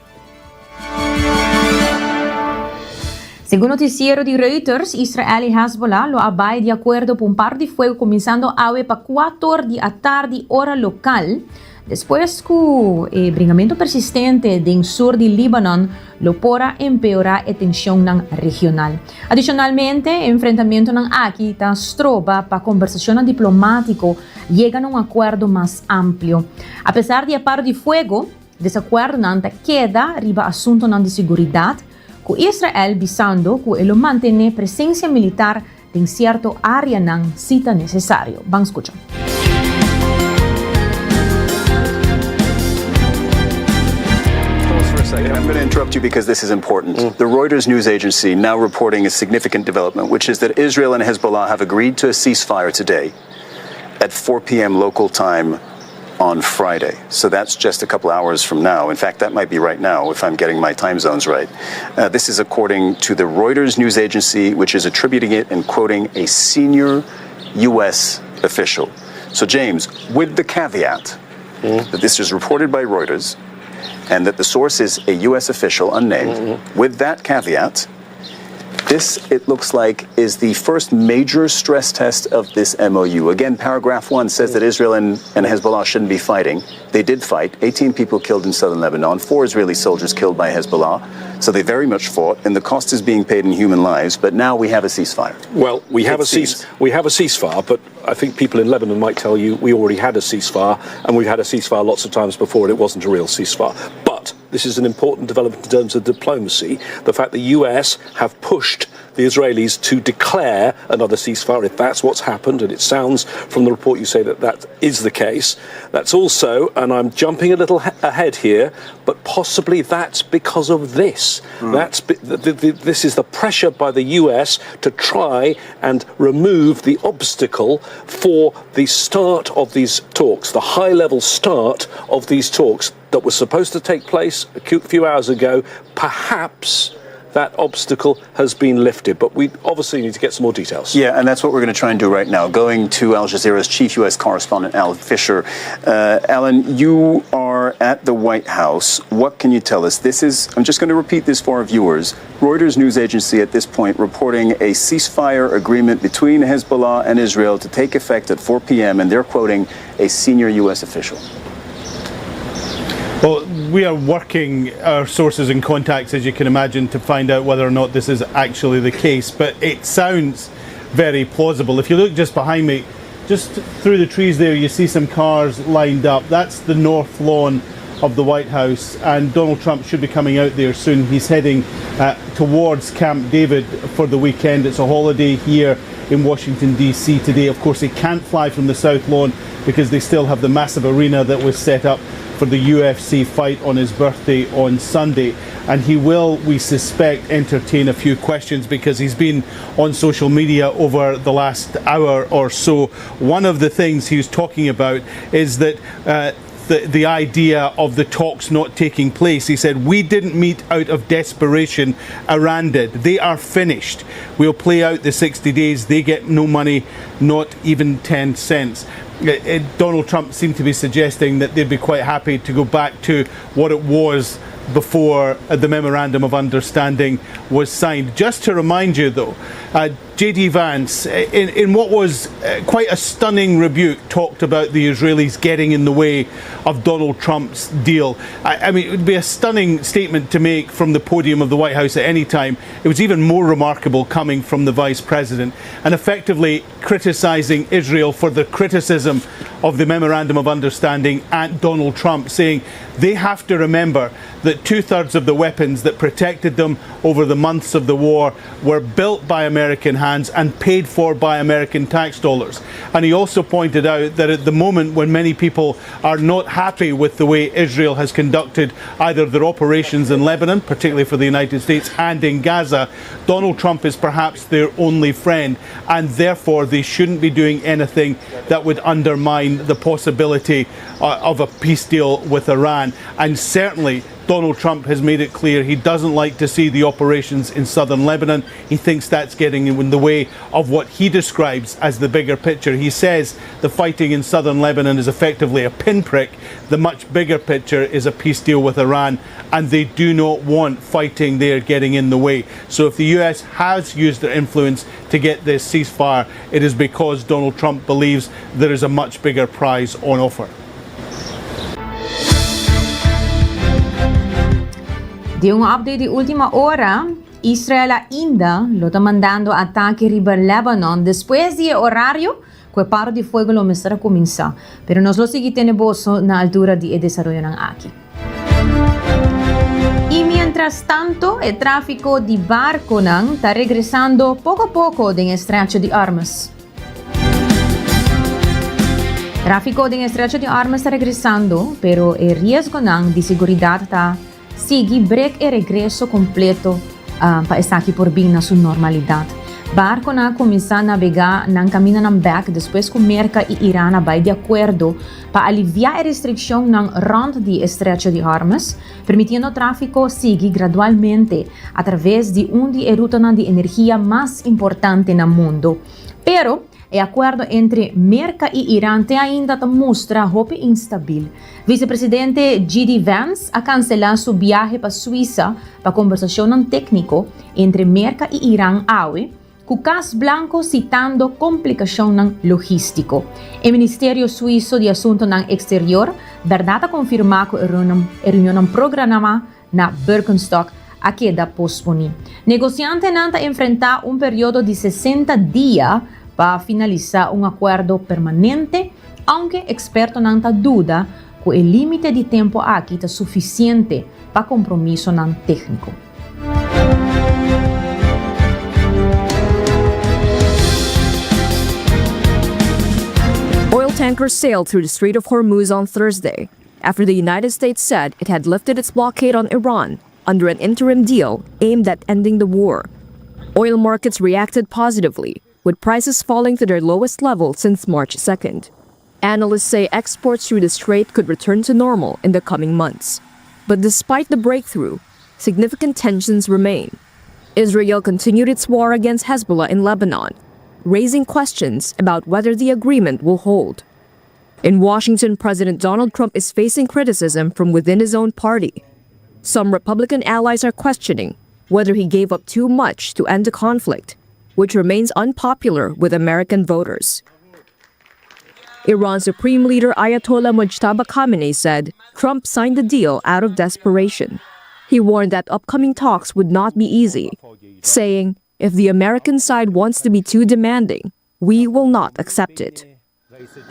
[SPEAKER 6] Segun noticiero di Reuters, Israel y Hezbollah lo a bay di acuerdo pa un paro di fuego cuminsando awe pa cuator di atardi ora local, despues cu e bringamento persistente den sur di Libanon lo por a empeora e tensionnan regional. Adicionalmente, e enfrentamentonan aki ta stroba pa conversacionnan diplomatico yega na un acuerdo mas amplio. Apesar di e paro di fuego, Desakuerdonan ta keda riba asuntonan di siguridat, ku Israel bisando ku e lo mantené presensia militar den sierto áreanan si ta nesesario. Ban skucha.
[SPEAKER 17] interrupt you because this is important. Mm. The Reuters news agency now reporting a significant development, which is that Israel and Hezbollah have agreed to a ceasefire today at 4 p.m. local time on Friday. So that's just a couple hours from now. In fact, that might be right now if I'm getting my time zones right. Uh, this is according to the Reuters news agency, which is attributing it and quoting a senior U.S. official. So, James, with the caveat mm. that this is reported by Reuters and that the source is a U.S. official, unnamed, mm-hmm. with that caveat, this, it looks like, is the first major stress test of this MOU. Again, paragraph one says that Israel and, and Hezbollah shouldn't be fighting. They did fight. 18 people killed in southern Lebanon, four Israeli soldiers killed by Hezbollah. So they very much fought, and the cost is being paid in human lives. But now we have a ceasefire.
[SPEAKER 18] Well, we have a cease, we have a ceasefire, but I think people in Lebanon might tell you we already had a ceasefire, and we've had a ceasefire lots of times before, and it wasn't a real ceasefire. But this is an important development in terms of diplomacy. The fact the US have pushed the Israelis to declare another ceasefire, if that's what's happened, and it sounds from the report you say that that is the case. That's also, and I'm jumping a little ahead here, but possibly that's because of this. Mm. That's the, the, the, this is the pressure by the US to try and remove the obstacle for the start of these talks, the high level start of these talks that was supposed to take place a few hours ago. Perhaps that obstacle has been lifted. But we obviously need to get some more details.
[SPEAKER 17] Yeah, and that's what we're going to try and do right now. Going to Al Jazeera's chief U.S. correspondent, Alan Fisher. Uh, Alan, you are at the White House. What can you tell us? This is, I'm just going to repeat this for our viewers. Reuters news agency at this point reporting a ceasefire agreement between Hezbollah and Israel to take effect at 4 p.m., and they're quoting a senior U.S. official.
[SPEAKER 19] Well, we are working our sources and contacts, as you can imagine, to find out whether or not this is actually the case. But it sounds very plausible. If you look just behind me, just through the trees there, you see some cars lined up. That's the north lawn of the White House, and Donald Trump should be coming out there soon. He's heading uh, towards Camp David for the weekend. It's a holiday here in Washington, D.C. today. Of course, he can't fly from the South Lawn because they still have the massive arena that was set up for the UFC fight on his birthday on Sunday. And he will, we suspect, entertain a few questions because he's been on social media over the last hour or so. One of the things he was talking about is that. Uh, the, the idea of the talks not taking place. He said, We didn't meet out of desperation. Iran did. They are finished. We'll play out the 60 days. They get no money, not even 10 cents. It, it, Donald Trump seemed to be suggesting that they'd be quite happy to go back to what it was before the memorandum of understanding was signed. Just to remind you, though, uh, J.D. Vance, in, in what was uh, quite a stunning rebuke, talked about the Israelis getting in the way of Donald Trump's deal. I, I mean, it would be a stunning statement to make from the podium of the White House at any time. It was even more remarkable coming from the vice president and effectively criticizing Israel for the criticism of the memorandum of understanding and Donald Trump, saying they have to remember that two thirds of the weapons that protected them over the months of the war were built by American hands and paid for by American tax dollars. And he also pointed out that at the moment when many people are not happy with the way Israel has conducted either their operations in Lebanon, particularly for the United States, and in Gaza, Donald Trump is perhaps their only friend, and therefore they shouldn't be doing anything that would undermine the possibility uh, of a peace deal with Iran. And certainly, Donald Trump has made it clear he doesn't like to see the operations in southern Lebanon. He thinks that's getting in the way of what he describes as the bigger picture. He says the fighting in southern Lebanon is effectively a pinprick. The much bigger picture is a peace deal with Iran, and they do not want fighting there getting in the way. So if the US has used their influence to get this ceasefire, it is because Donald Trump believes there is a much bigger prize on offer.
[SPEAKER 12] Di un update di ultima ora, Israel ainda lo ta mandando atake riba Lebanon despues di e orario cu e paro di fuego lo mester a cuminsa. Pero nos lo sigui tene boso na altura di e desaroyonan aki. Y mientras tanto e trafico di barconan ta regresando poco a poco den e Estrecho di Hormuz. Tráfiko den estrecho di Ormes ta regresando, pero e riesgonan di seguridat ta sigui brek e regreso kompleto pa esaki por bin na su normalidat. Barkonan a kuminsá nabegá nan kamindanan bèk despues ku Merka i Iran a bai di akuerdo pa aliviá e restrikshonnan rònt di e Estrecho di Hormuz, permitiendo tráfiko sigui gradualmente atraves di un di e rutanan di energia mas importante na mundu. Pero, e akuerdo entre Merka i Iran te ainda ta mustra hopi instabil. Visepresidente JD Vance a kanselá su biahe pa Suisa pa kombersashonnan tékniko entre Merka i Iran awe, ku Kas Blanko sitando komplikashonnan logístiko. E Ministerio Suiso di Asuntonan Eksterior bèrdat a konfirmá ku e reunionnan programá na Birkenstock a keda posponí. Negosiantenan ta enfrentá un periodo di 60 dia pa finalisá un akuerdo permanente, aunke ekspertonan ta duda ku e límite di tempu aki ta sufisiente pa kompromisonan tékniko.
[SPEAKER 20] Oil tankers sailed through the Strait of Hormuz on Thursday after the United States said it had lifted its blockade on Iran under an interim deal aimed at ending the war. Oil markets reacted positively, with prices falling to their lowest level since March 2nd. Analysts say exports through the strait could return to normal in the coming months. But despite the breakthrough, significant tensions remain. Israel continued its war against Hezbollah in Lebanon, raising questions about whether the agreement will hold. In Washington, President Donald Trump is facing criticism from within his own party. Some Republican allies are questioning whether he gave up too much to end the conflict, which remains unpopular with American voters. Iran's Supreme Leader Ayatollah Mojtaba Khamenei said Trump signed the deal out of desperation. He warned that upcoming talks would not be easy, saying, if the American side wants to be too demanding, we will not accept it.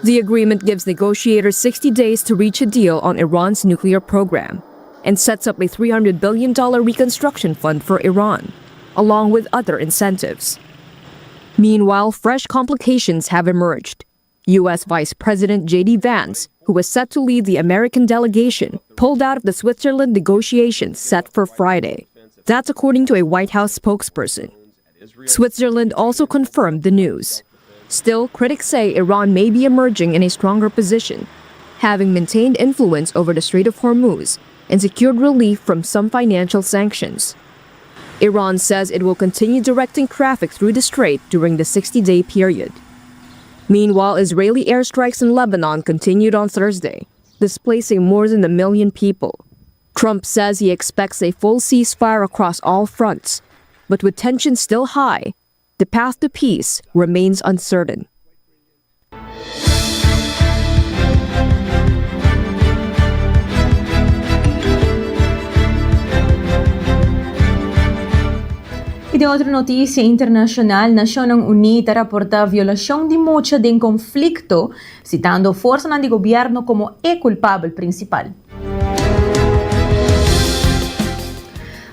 [SPEAKER 20] The agreement gives negotiators 60 days to reach a deal on Iran's nuclear program and sets up a $300 billion reconstruction fund for Iran, along with other incentives. Meanwhile, fresh complications have emerged. U.S. Vice President J.D. Vance, who was set to lead the American delegation, pulled out of the Switzerland negotiations set for Friday. That's according to a White House spokesperson. Switzerland also confirmed the news. Still, critics say Iran may be emerging in a stronger position, having maintained influence over the Strait of Hormuz and secured relief from some financial sanctions. Iran says it will continue directing traffic through the strait during the 60 day period. Meanwhile, Israeli airstrikes in Lebanon continued on Thursday, displacing more than a million people. Trump says he expects a full ceasefire across all fronts, but with tensions still high, the path to peace remains uncertain.
[SPEAKER 12] I den otro notisia internashonal, Nashonnan Uní ta raportá violashon di mucha den konflikto, sitando forsanan di gobièrnu komo e kulpabel prinsipal.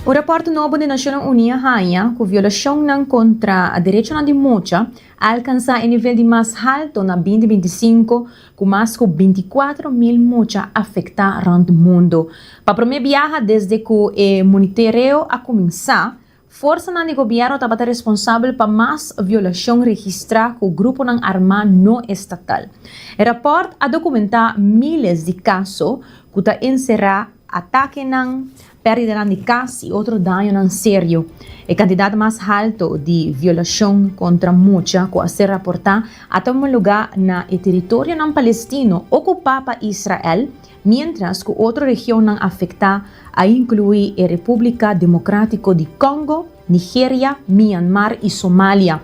[SPEAKER 12] Un rapòrt nobo di Nashonnan Uní a haña ku violashonnan kontra derechonan di mucha a alkansá e nivel di mas halto na 2025, ku mas ku 24 mil mucha afektá rònt mundu. Pa promé biaha desde ku e monitoreo a kuminsá, forsanan di gobièrnu tabata responsabel pa mas violashon registrá ku gruponan armá no estatal. E rapòrt a dokumentá míles di kaso ku ta enserá atakenan, pèrdidanan di kas i otro dañonan serio. E kantidat mas haltu di violashon kontra mucha ku a ser raportá a tuma lugá na e teritorionan palestino okupá pa Israel, miéntras ku otro regionnan afektá a inkluí e Repúblika Demokrátiko di Kongo, Nigeria, Myanmar i Somalia.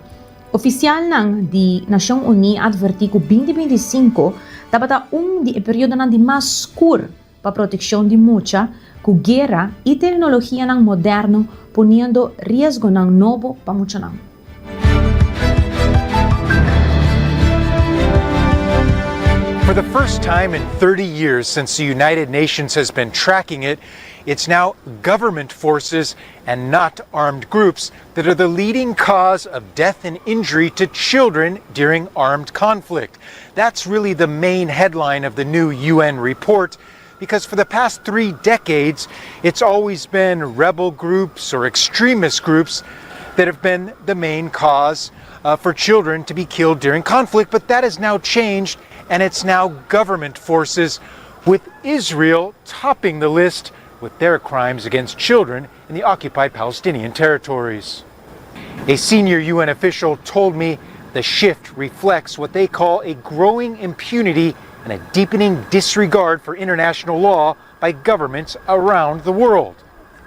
[SPEAKER 12] Ofisialnan di Nashon Uní a atvertí ku 2025 tabata un di e periodonan di mas skur pa protekshon di mucha, ku guera i teknologianan moderno poniendo riesgonan nobo pa muchanan.
[SPEAKER 21] For the first time in 30 years since the United Nations has been tracking it, it's now government forces and not armed groups that are the leading cause of death and injury to children during armed conflict. That's really the main headline of the new UN report. because for the past three decades, it's always been rebel groups or extremist groups that have been the main cause uh, for children to be killed during conflict. But that has now changed, and it's now government forces, with Israel topping the list with their crimes against children in the occupied Palestinian territories. A senior UN official told me the shift reflects what they call a growing impunity and a deepening disregard for international law by governments around the world.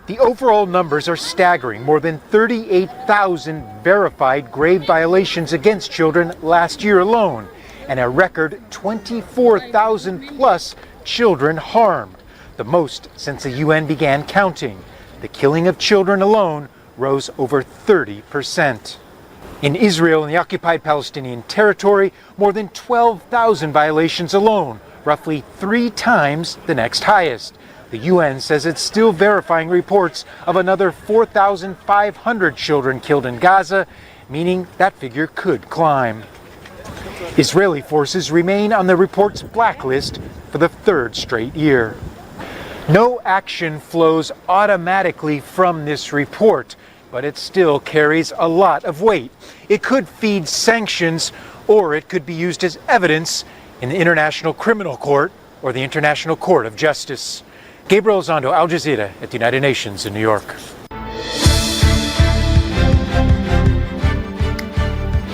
[SPEAKER 21] The overall numbers are staggering more than 38,000 verified grave violations against children last year alone, and a record 24,000 plus children harmed, the most since the UN began counting. The killing of children alone rose over 30 percent. In Israel and the occupied Palestinian territory, more than 12,000 violations alone, roughly three times the next highest. The UN says it's still verifying reports of another 4,500 children killed in Gaza, meaning that figure could climb. Israeli forces remain on the report's blacklist for the third straight year. No action flows automatically from this report, but it still carries a lot of weight. It could feed sanctions, or it could be used as evidence in the International Criminal Court or the International Court of Justice. Gabriel Zondo, Al Jazeera at the United Nations in New York.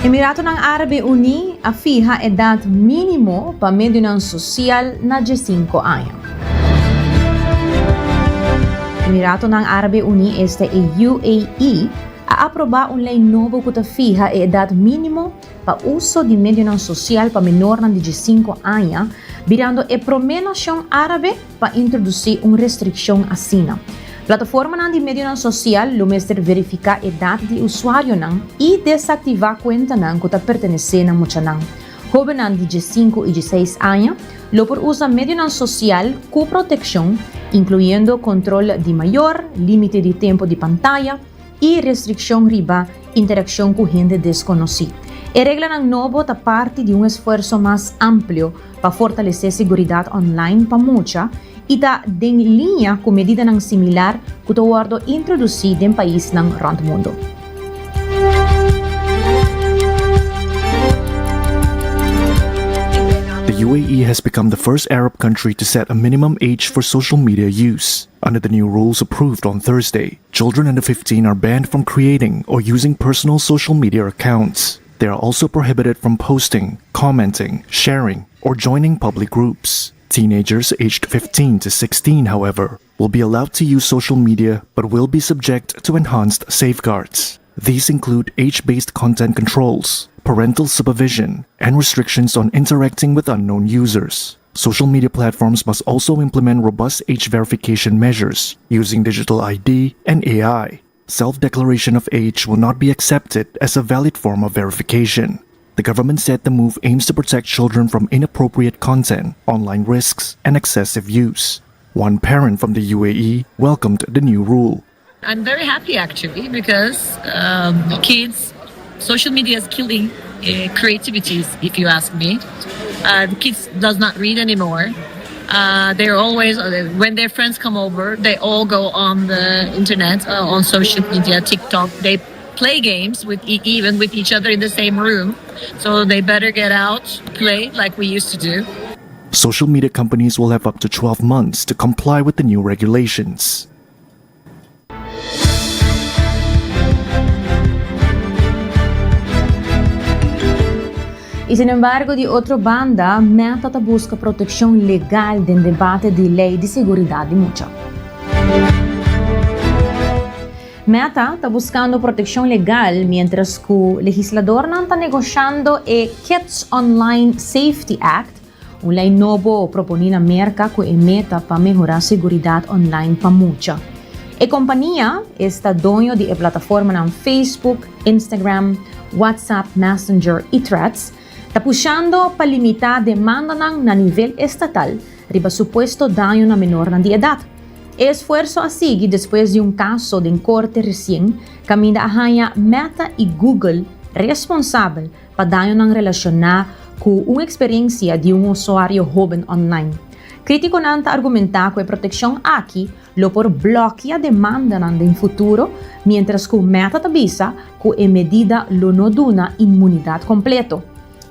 [SPEAKER 12] Emiratonan Árabe Uní a fiha edat mínimo pa medionan sosial na diesinko aña. Emiratonan Árabe Uní, esta e UAE, a aprobá un lei nobo ku ta fiha e edat mínimo pa uso di medionan sosial pa menornan di diesinko aña, birando e promé nashon árabe pa introdusí un restrikshon asina. Plataformanan di medionan sosial lo mester verifiká edat di usuarionan i desaktivá kuentanan ku ta pertenesé na muchanan. Hóbennan di diesinku i dieseis aña lo por usa medionan sosial ku protekshon, inkluyendo kontrol di mayor, límite di tempu di pantaya, i restrikshon riba interakshon ku hende deskonosí. E reglanan nobo ta parti di un esfuerso mas amplio pa fortalesé siguridat online pa mucha i ta den liña ku medidanan similar ku ta wòrdu introdusí den paisnan rònt mundu.
[SPEAKER 1] The UAE has become the first Arab country to set a minimum age for social media use. Under the new rules approved on Thursday, children under 15 are banned from creating or using personal social media accounts. They are also prohibited from posting, commenting, sharing, or joining public groups. Teenagers aged 15 to 16, however, will be allowed to use social media but will be subject to enhanced safeguards. These include age based content controls, parental supervision, and restrictions on interacting with unknown users. Social media platforms must also implement robust age verification measures using digital ID and AI. Self declaration of age will not be accepted as a valid form of verification. The government said the move aims to protect children from inappropriate content, online risks, and excessive use. One parent from the UAE welcomed the new rule.
[SPEAKER 22] I'm very happy actually because um, kids, social media is killing uh, creativity, if you ask me. Uh, the kids does not read anymore. Uh, they're always uh, when their friends come over, they all go on the internet, uh, on social media, TikTok. They play games with e- even with each other in the same room. So they better get out, play like we used to do.
[SPEAKER 1] Social media companies will have up to 12 months to comply with the new regulations.
[SPEAKER 12] Y sin embargo di otro banda, Meta ta busca proteccion legal den debate di ley di seguridad di mucha. Meta ta buscando proteccion legal mientras cu legisladornan ta negoshando e Kids Online Safety Act, Un lei nobo proponí na Merka ku e meta pa mehorá seguridat online pa mucha. E kompania esta doño di e plataformanan Facebook, Instagram, WhatsApp, Messenger i Threads, ta pushando pa limitá demandanan na nivel estatal riba supuesto daño na menornan di edat. E esfuerso a sigui despues di un kaso den korte resien kaminda a haña Meta i Google responsabel pa dañonan relashoná ku un eksperensia di un usuario hóben online. Krítikonan ta argumentá ku e protekshon aki lo por blòkia demandanan den futuro, miéntras ku Meta ta bisa ku e medida lo no duna inmunidat kompleto.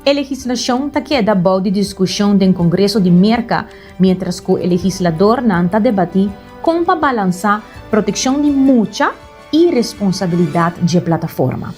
[SPEAKER 12] E legislashon ta keda bou di diskushon den Kongreso di Merka, miéntras ku e legisladornan ta debatí kon pa balansá protekshon di mucha i responsabilidat dje plataforma.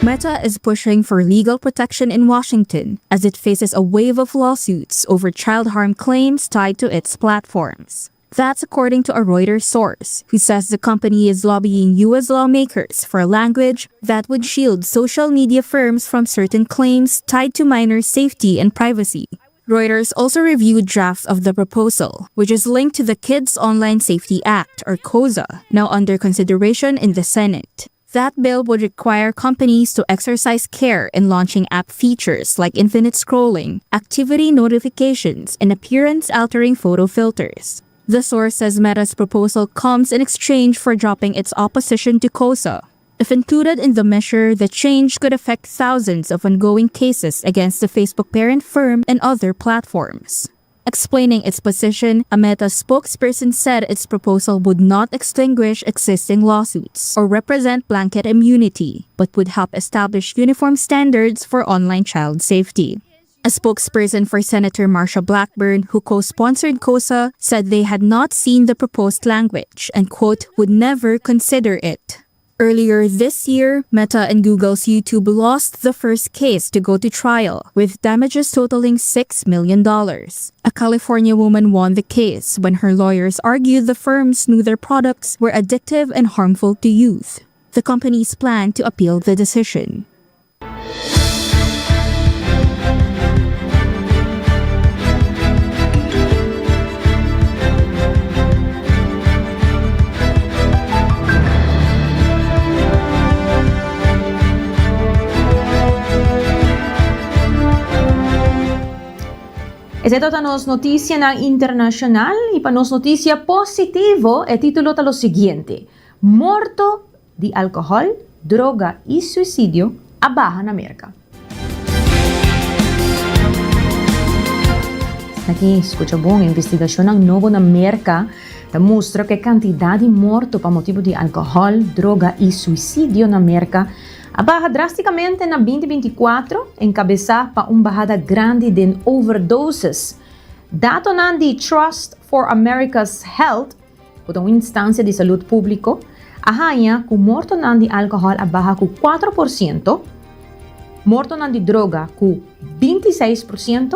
[SPEAKER 2] Meta is pushing for legal protection in Washington as it faces a wave of lawsuits over child harm claims tied to its platforms. That's according to a Reuters source, who says the company is lobbying U.S. lawmakers for language that would shield social media firms from certain claims tied to minor safety and privacy. Reuters also reviewed drafts of the proposal, which is linked to the Kids Online Safety Act, or KOSA, now under consideration in the Senate. That bill would require companies to exercise care in launching app features like infinite scrolling, activity notifications, and appearance altering photo filters. The source says Meta's proposal comes in exchange for dropping its opposition to KOSA. If included in the measure, the change could affect thousands of ongoing cases against the Facebook parent firm and other platforms. Explaining its position, a Meta spokesperson said its proposal would not extinguish existing lawsuits or represent blanket immunity, but would help establish uniform standards for online child safety. A spokesperson for Senator Marsha Blackburn, who co-sponsored KOSA, said they had not seen the proposed language and, quote, would never consider it. Earlier this year, Meta and Google's YouTube lost the first case to go to trial, with damages totaling $6 million. A California woman won the case when her lawyers argued the firms knew their products were addictive and harmful to youth. The companies plan to appeal the decision.
[SPEAKER 12] Esei ta nos noticianan internacional y pa nos noticia positivo e titulo ta lo siguiente, Morto di alcohol, droga y suicidio a baha na Merca. Aki, scucha bon, investigacionnan nobo na Merca ta mustra cu e cantidad di morto pa motibo di alcohol, droga y suicidio na Merca a baha drasticamente na 2024, encabesa pa un bahada grandi den overdoses. Datonan di Trust for America's Health ku ta un instansia di salud públiko, a haña ku mortonan di alkohòl a baha ku 4%, mortonan di droga ku 26%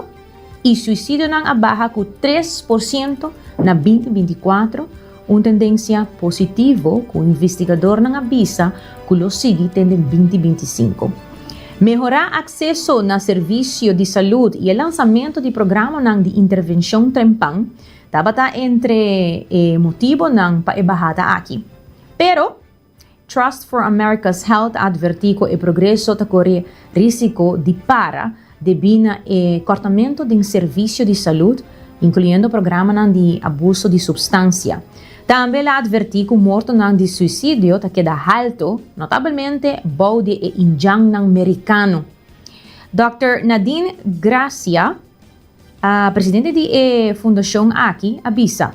[SPEAKER 12] i suisidionan a baha ku 3% na 2024, un tendensia positivo ku investigadornan a bisa ku lo sigui te den 2025. Mehorá akseso na servisio di salud i e lansamentu di programanan di intervenshon trempan Tabata entre e motibonan pa e bahada aki. Pero, Trust for America's Health a advertí ku e progreso ta kore rísiko di para debí na e kòrtamentu den servisio di salud, inkluyendo programanan di abuso di supstansia. Tambe el a advertí ku mortonan di suisidio ta keda haltu, notabelmente bou di e indjannan merikano. Dòkter Nadine Gracia, A presidente di e fundashon aki a bisa,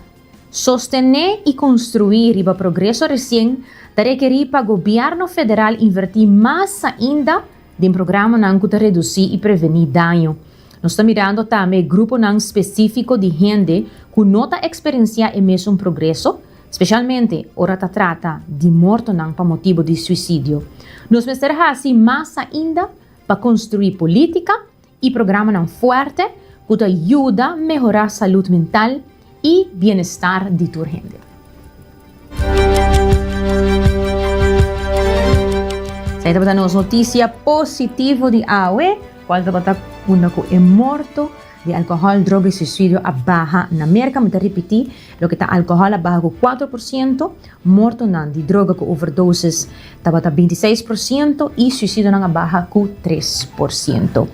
[SPEAKER 12] Sostené i konstruí riba progreso resien ta rekerí pa gobièrnu federal invertí mas ainda den programanan ku ta redusí i prevení daño. Nos ta mirando tambe gruponan spesífiko di hende ku no ta eksperensiá e mesun progreso, spesialmente ora ta trata di mortonan pa motibu di suisidio. Nos mester hasi mas ainda pa konstruí polítika i programanan fuerte ku ta yuda mehorá salud mental i bienestar di tur hende. Esei tabata nos notisia positivo di awe, kual tabata unda ku e morto di alkohòl, droga i suisidio a baha na Merka. Mi ta ripití, loke ta alkohòl a baha ku 4%, Mortonan di droga ku overdoses tabata 26% i suisidonan a baha ku 3%.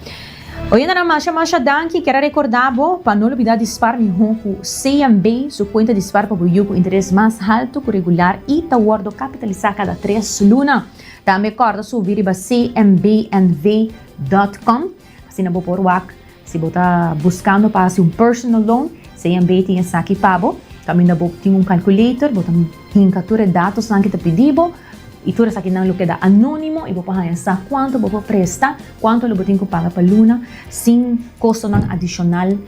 [SPEAKER 12] Oyentenan masha masha danki, kier a rekorda bo pa no lubida di spar mihó ku CMB su kuenta di spar pa bo yu ku interes mas haltu ku regular i ta wòrdu kapitalisá kada tres luna. Tambe kòrda subi riba cmbnv. dot com. Asina bo por wak si bo ta buskando pa hasi un personal loan, CMB tin esaki pa bo. Kaminda bo tin un calculator, bo ta hinka tur e datosnan ki ta pidi bo i tur esakinan lo keda anonimo i bo por haña sa kuantu bo por presta, kuantu lo bo tin ku paga pa luna sin kostonan adishonal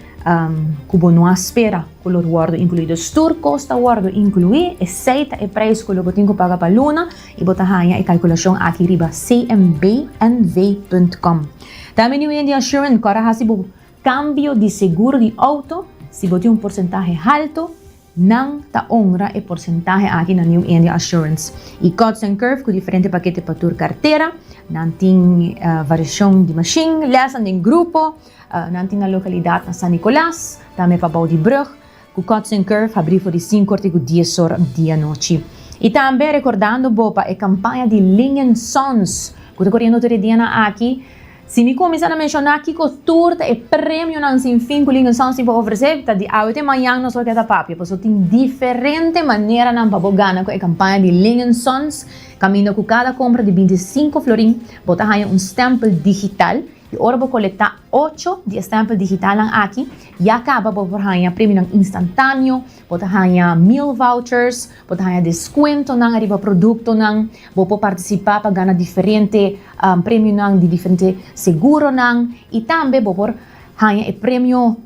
[SPEAKER 12] ku bo no a spera ku lo wòrdu inkluí. Dus tur kos ta wòrdu inkluí, esei ta e preis ku lo bo tin ku paga pa luna i bo ta haña e kalkulashon aki riba cmbnv punt com. Tambe New India Assurance kòrda hasi bo kambio di seguro di outo si bo tin un porsentahe haltu, Nan ta honra e porsentahe aki na New India Assurance y Cuts and Curve cu diferente pakete pa tur cartera. Nan tin variacion di machine, lesnan den grupo. Nan tin na localidad na San Nicolas, tambe pa bou di brug. Cu Cuts and Curve habri for di cinco or te cu dies or di anochi. Y tambe recordando bo pa e campaña di Lingen Sons cu ta coriendo tur e dianan aki. Si mi kuminsá na menshoná kiko tur ta e premionan sin fin ku Lincoln Sound tin pa ofresé, ta di awe te mañan nos lo keda papia, pasobra tin diferente maneranan pa bo gana ku e kampaña di Lincoln Sons, kaminda ku kada kompra di 25 florin bo ta haña un stèmpel digital i ora bo kolektá ocho di e stèmpel digitalnan aki, ya kaba bo por haña premionan instantáneo. Bo ta haña meal vouchers, bo ta haña deskuentonan ariba produktonan, bo por partisipá pa gana diferente premionan di diferente seguronan i tambe bo por haña e premio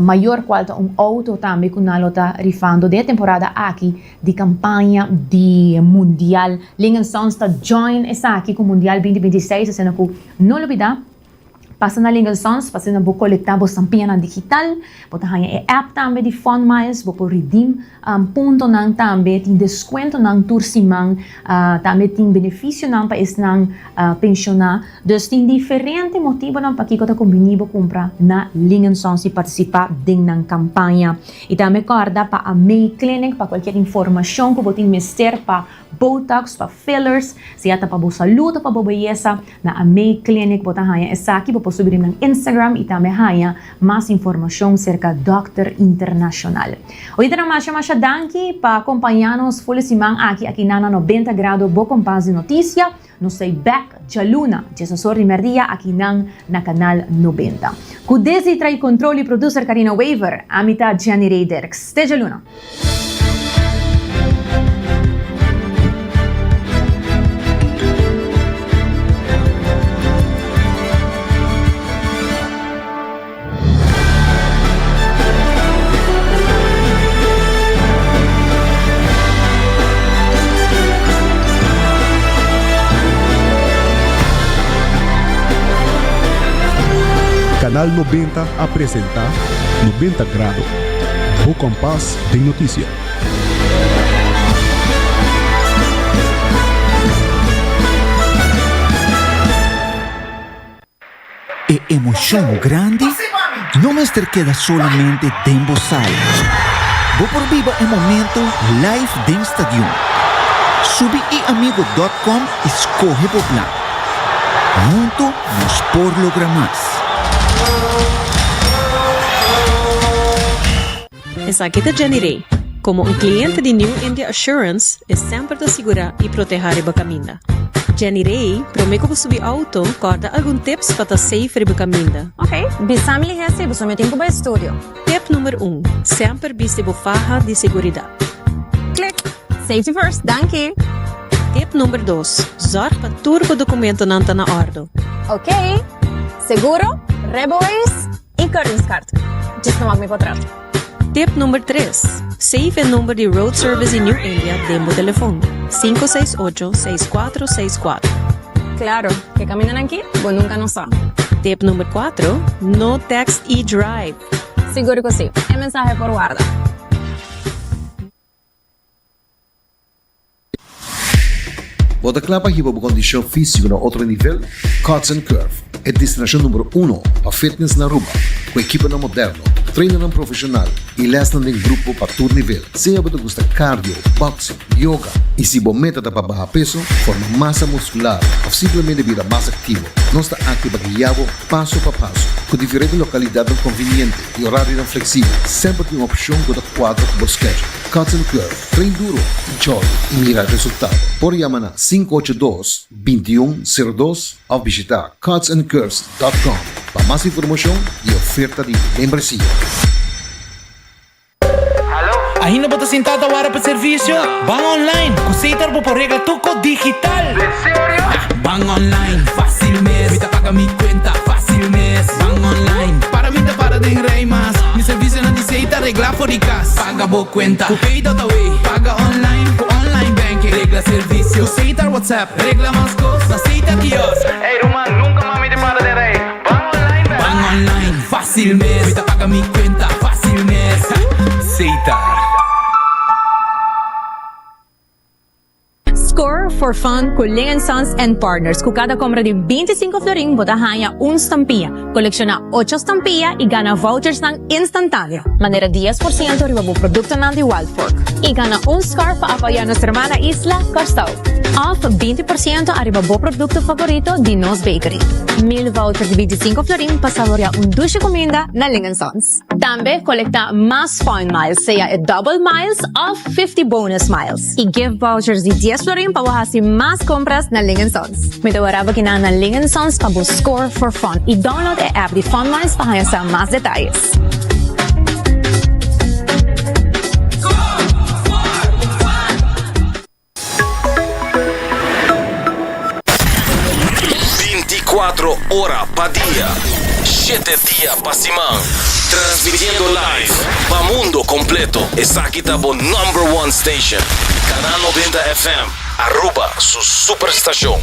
[SPEAKER 12] mayor kual ta un outo tambe ku nan lo ta rifando den e temporada aki di kampaña di Mundial. Lingen Sons ta join esaki ku Mundial binti 26 asina ku no lubidá. Pasa na Lingle Sons pa asina bo kolektá bo stampianan digital. Bo ta haña e app tambe di Fun Miles, bo por redeem puntonan tambe. Tin deskuentonan tur siman. Tambe tin benefisionan pa esnan penshoná. Dus tin diferente motibonan pakiko ta kumbiní bo kumpra na Lingle Sons i partisipá den nan kampaña. I tambe kòrda pa Amei Clinic pa kualkier informashon ku bo tin mester pa Botox, pa fillers, sea ta pa bo salud o pa bo beyesa. Na Amei Clinic bo ta haña esaki, bo por subi riba nan Instagram y tambe haña mas informacion cerca Dokter Internacional. Oyentenan masha masha danki pa compaña nos ful e siman aki aki na na 90 Grado bo kompas di noticia. Nos ta bek djaluna diesosor di merdia aki nan na Canal 90. Cu Desi trae control y producer Carina Wever, ami ta Jenny Ray Dirks. Te djaluna!
[SPEAKER 7] Canal 90 a presenta 90 Grado. Bo kompas den notisia.
[SPEAKER 4] E emocion grandi no mester keda solamente den bo sala. Bo por biba e momento live den stadion. Subi iamigo dot com y scoge bo plan. Hunto nos por logra mas.
[SPEAKER 15] Esaki ta Jenny Rey. Komo un kliente di New India Assurance, e semper ta sigurá i protehá riba kaminda. Jenny Rey, promé ku bo subi outo, kòrda algun tips pa ta safe riba kaminda.
[SPEAKER 6] Ok, bisa mi lihé si bo so mi tin ku bai studio.
[SPEAKER 15] Tip number un, Semper bisti bo faha di seguridat.
[SPEAKER 6] Klik! Safety first, danki!
[SPEAKER 15] Tip number dos, Zorg pa tur bo dokumentonan ta na òrdu.
[SPEAKER 6] Ok, seguro, rijbewijs i keuringskaart. Djis no wak mi potret.
[SPEAKER 15] Tip number tres, Save e number di Road Service di New India den bo telefon, 568 6464.
[SPEAKER 6] Claro, ke kamindanan ki bo nunka no sa.
[SPEAKER 15] Tip number cuatro, No text i drive.
[SPEAKER 6] Sigur ku si, e mensahe por warda.
[SPEAKER 5] Bo ta kla pa hiba bo kondishon físiko na otro nivel? Cuts and Curve, e destinashon numero uno pa fitness na Aruba, ku ekiponan moderno, trainernan profeshonal i lèsnan den grupo pa tur nivel. Sea bo ta gusta cardio, boxing, yoga i si bo meta ta pa baha peso, forma masa muskular òf simplemente bira mas aktivo, nos ta aki pa guia bo paso pa paso. Ku diferente lokalidatnan konviniente i orarionan fleksibel, semper tin un opshon ku ta. cuadra cu bo schedule. Cuts and Curve, train duro y jolly y mira resultado. Por yama na 582 2102 of bishita cutsandcurves.com pa mas informacion y oferta di membresia.
[SPEAKER 8] Ainda bo ta sintá ta wara pa servisio? Ban online! Ku Setar bo por regla tur kos digital!
[SPEAKER 9] Den serio?
[SPEAKER 8] Ban online, fásil mes! Mi ta paga mi kuenta, fásil mes! Ban online, para mi ta para den rei mas! Mi servisionan di Setar reglá for di kas! Paga bo kuenta ku Pay.awe! Paga online ku online banking! Regla servisio ku Setar WhatsApp! Regla mas kos na Setar kiosk!
[SPEAKER 9] Ey ruman, nunka mas mi ta para den rei! Ban online bèk!
[SPEAKER 8] Ban online, fásil mes! Mi ta paga mi kuenta, fásil mes! Setar.
[SPEAKER 12] Score for Fun ku Ling Sons and Partners. Ku kada kompra di 25 florin bo ta haña un stampia. Kolekshoná ocho stampia i gana vouchersnan instantáneo, manera 10% riba bo produktonan di Wild Fork. I gana un scarf pa apoyá nos hermana isla, Kòrsou. Òf 20% ariba bo produkto favorito di nos bakery. Mil voucher di 25 florin pa saboreá un dushi kuminda na Ling Sons. Tambe kolektá mas Fun Miles, sea e Double Miles òf 50 Bonus Miles. I gift vouchers di 10 florin pa bo hasi mas kompras na Ling Sons. Mi ta wara bo kinan na Ling Sons pa bo score for fun i download e app di Fun Miles pa haña sa mas detayes.
[SPEAKER 23] Binticuatro ora pa dia, shete dia pa siman. Transmitiendo live pa mundo completo. Esaki ta bo number one station. Canal 90 FM, Aruba su superstacion.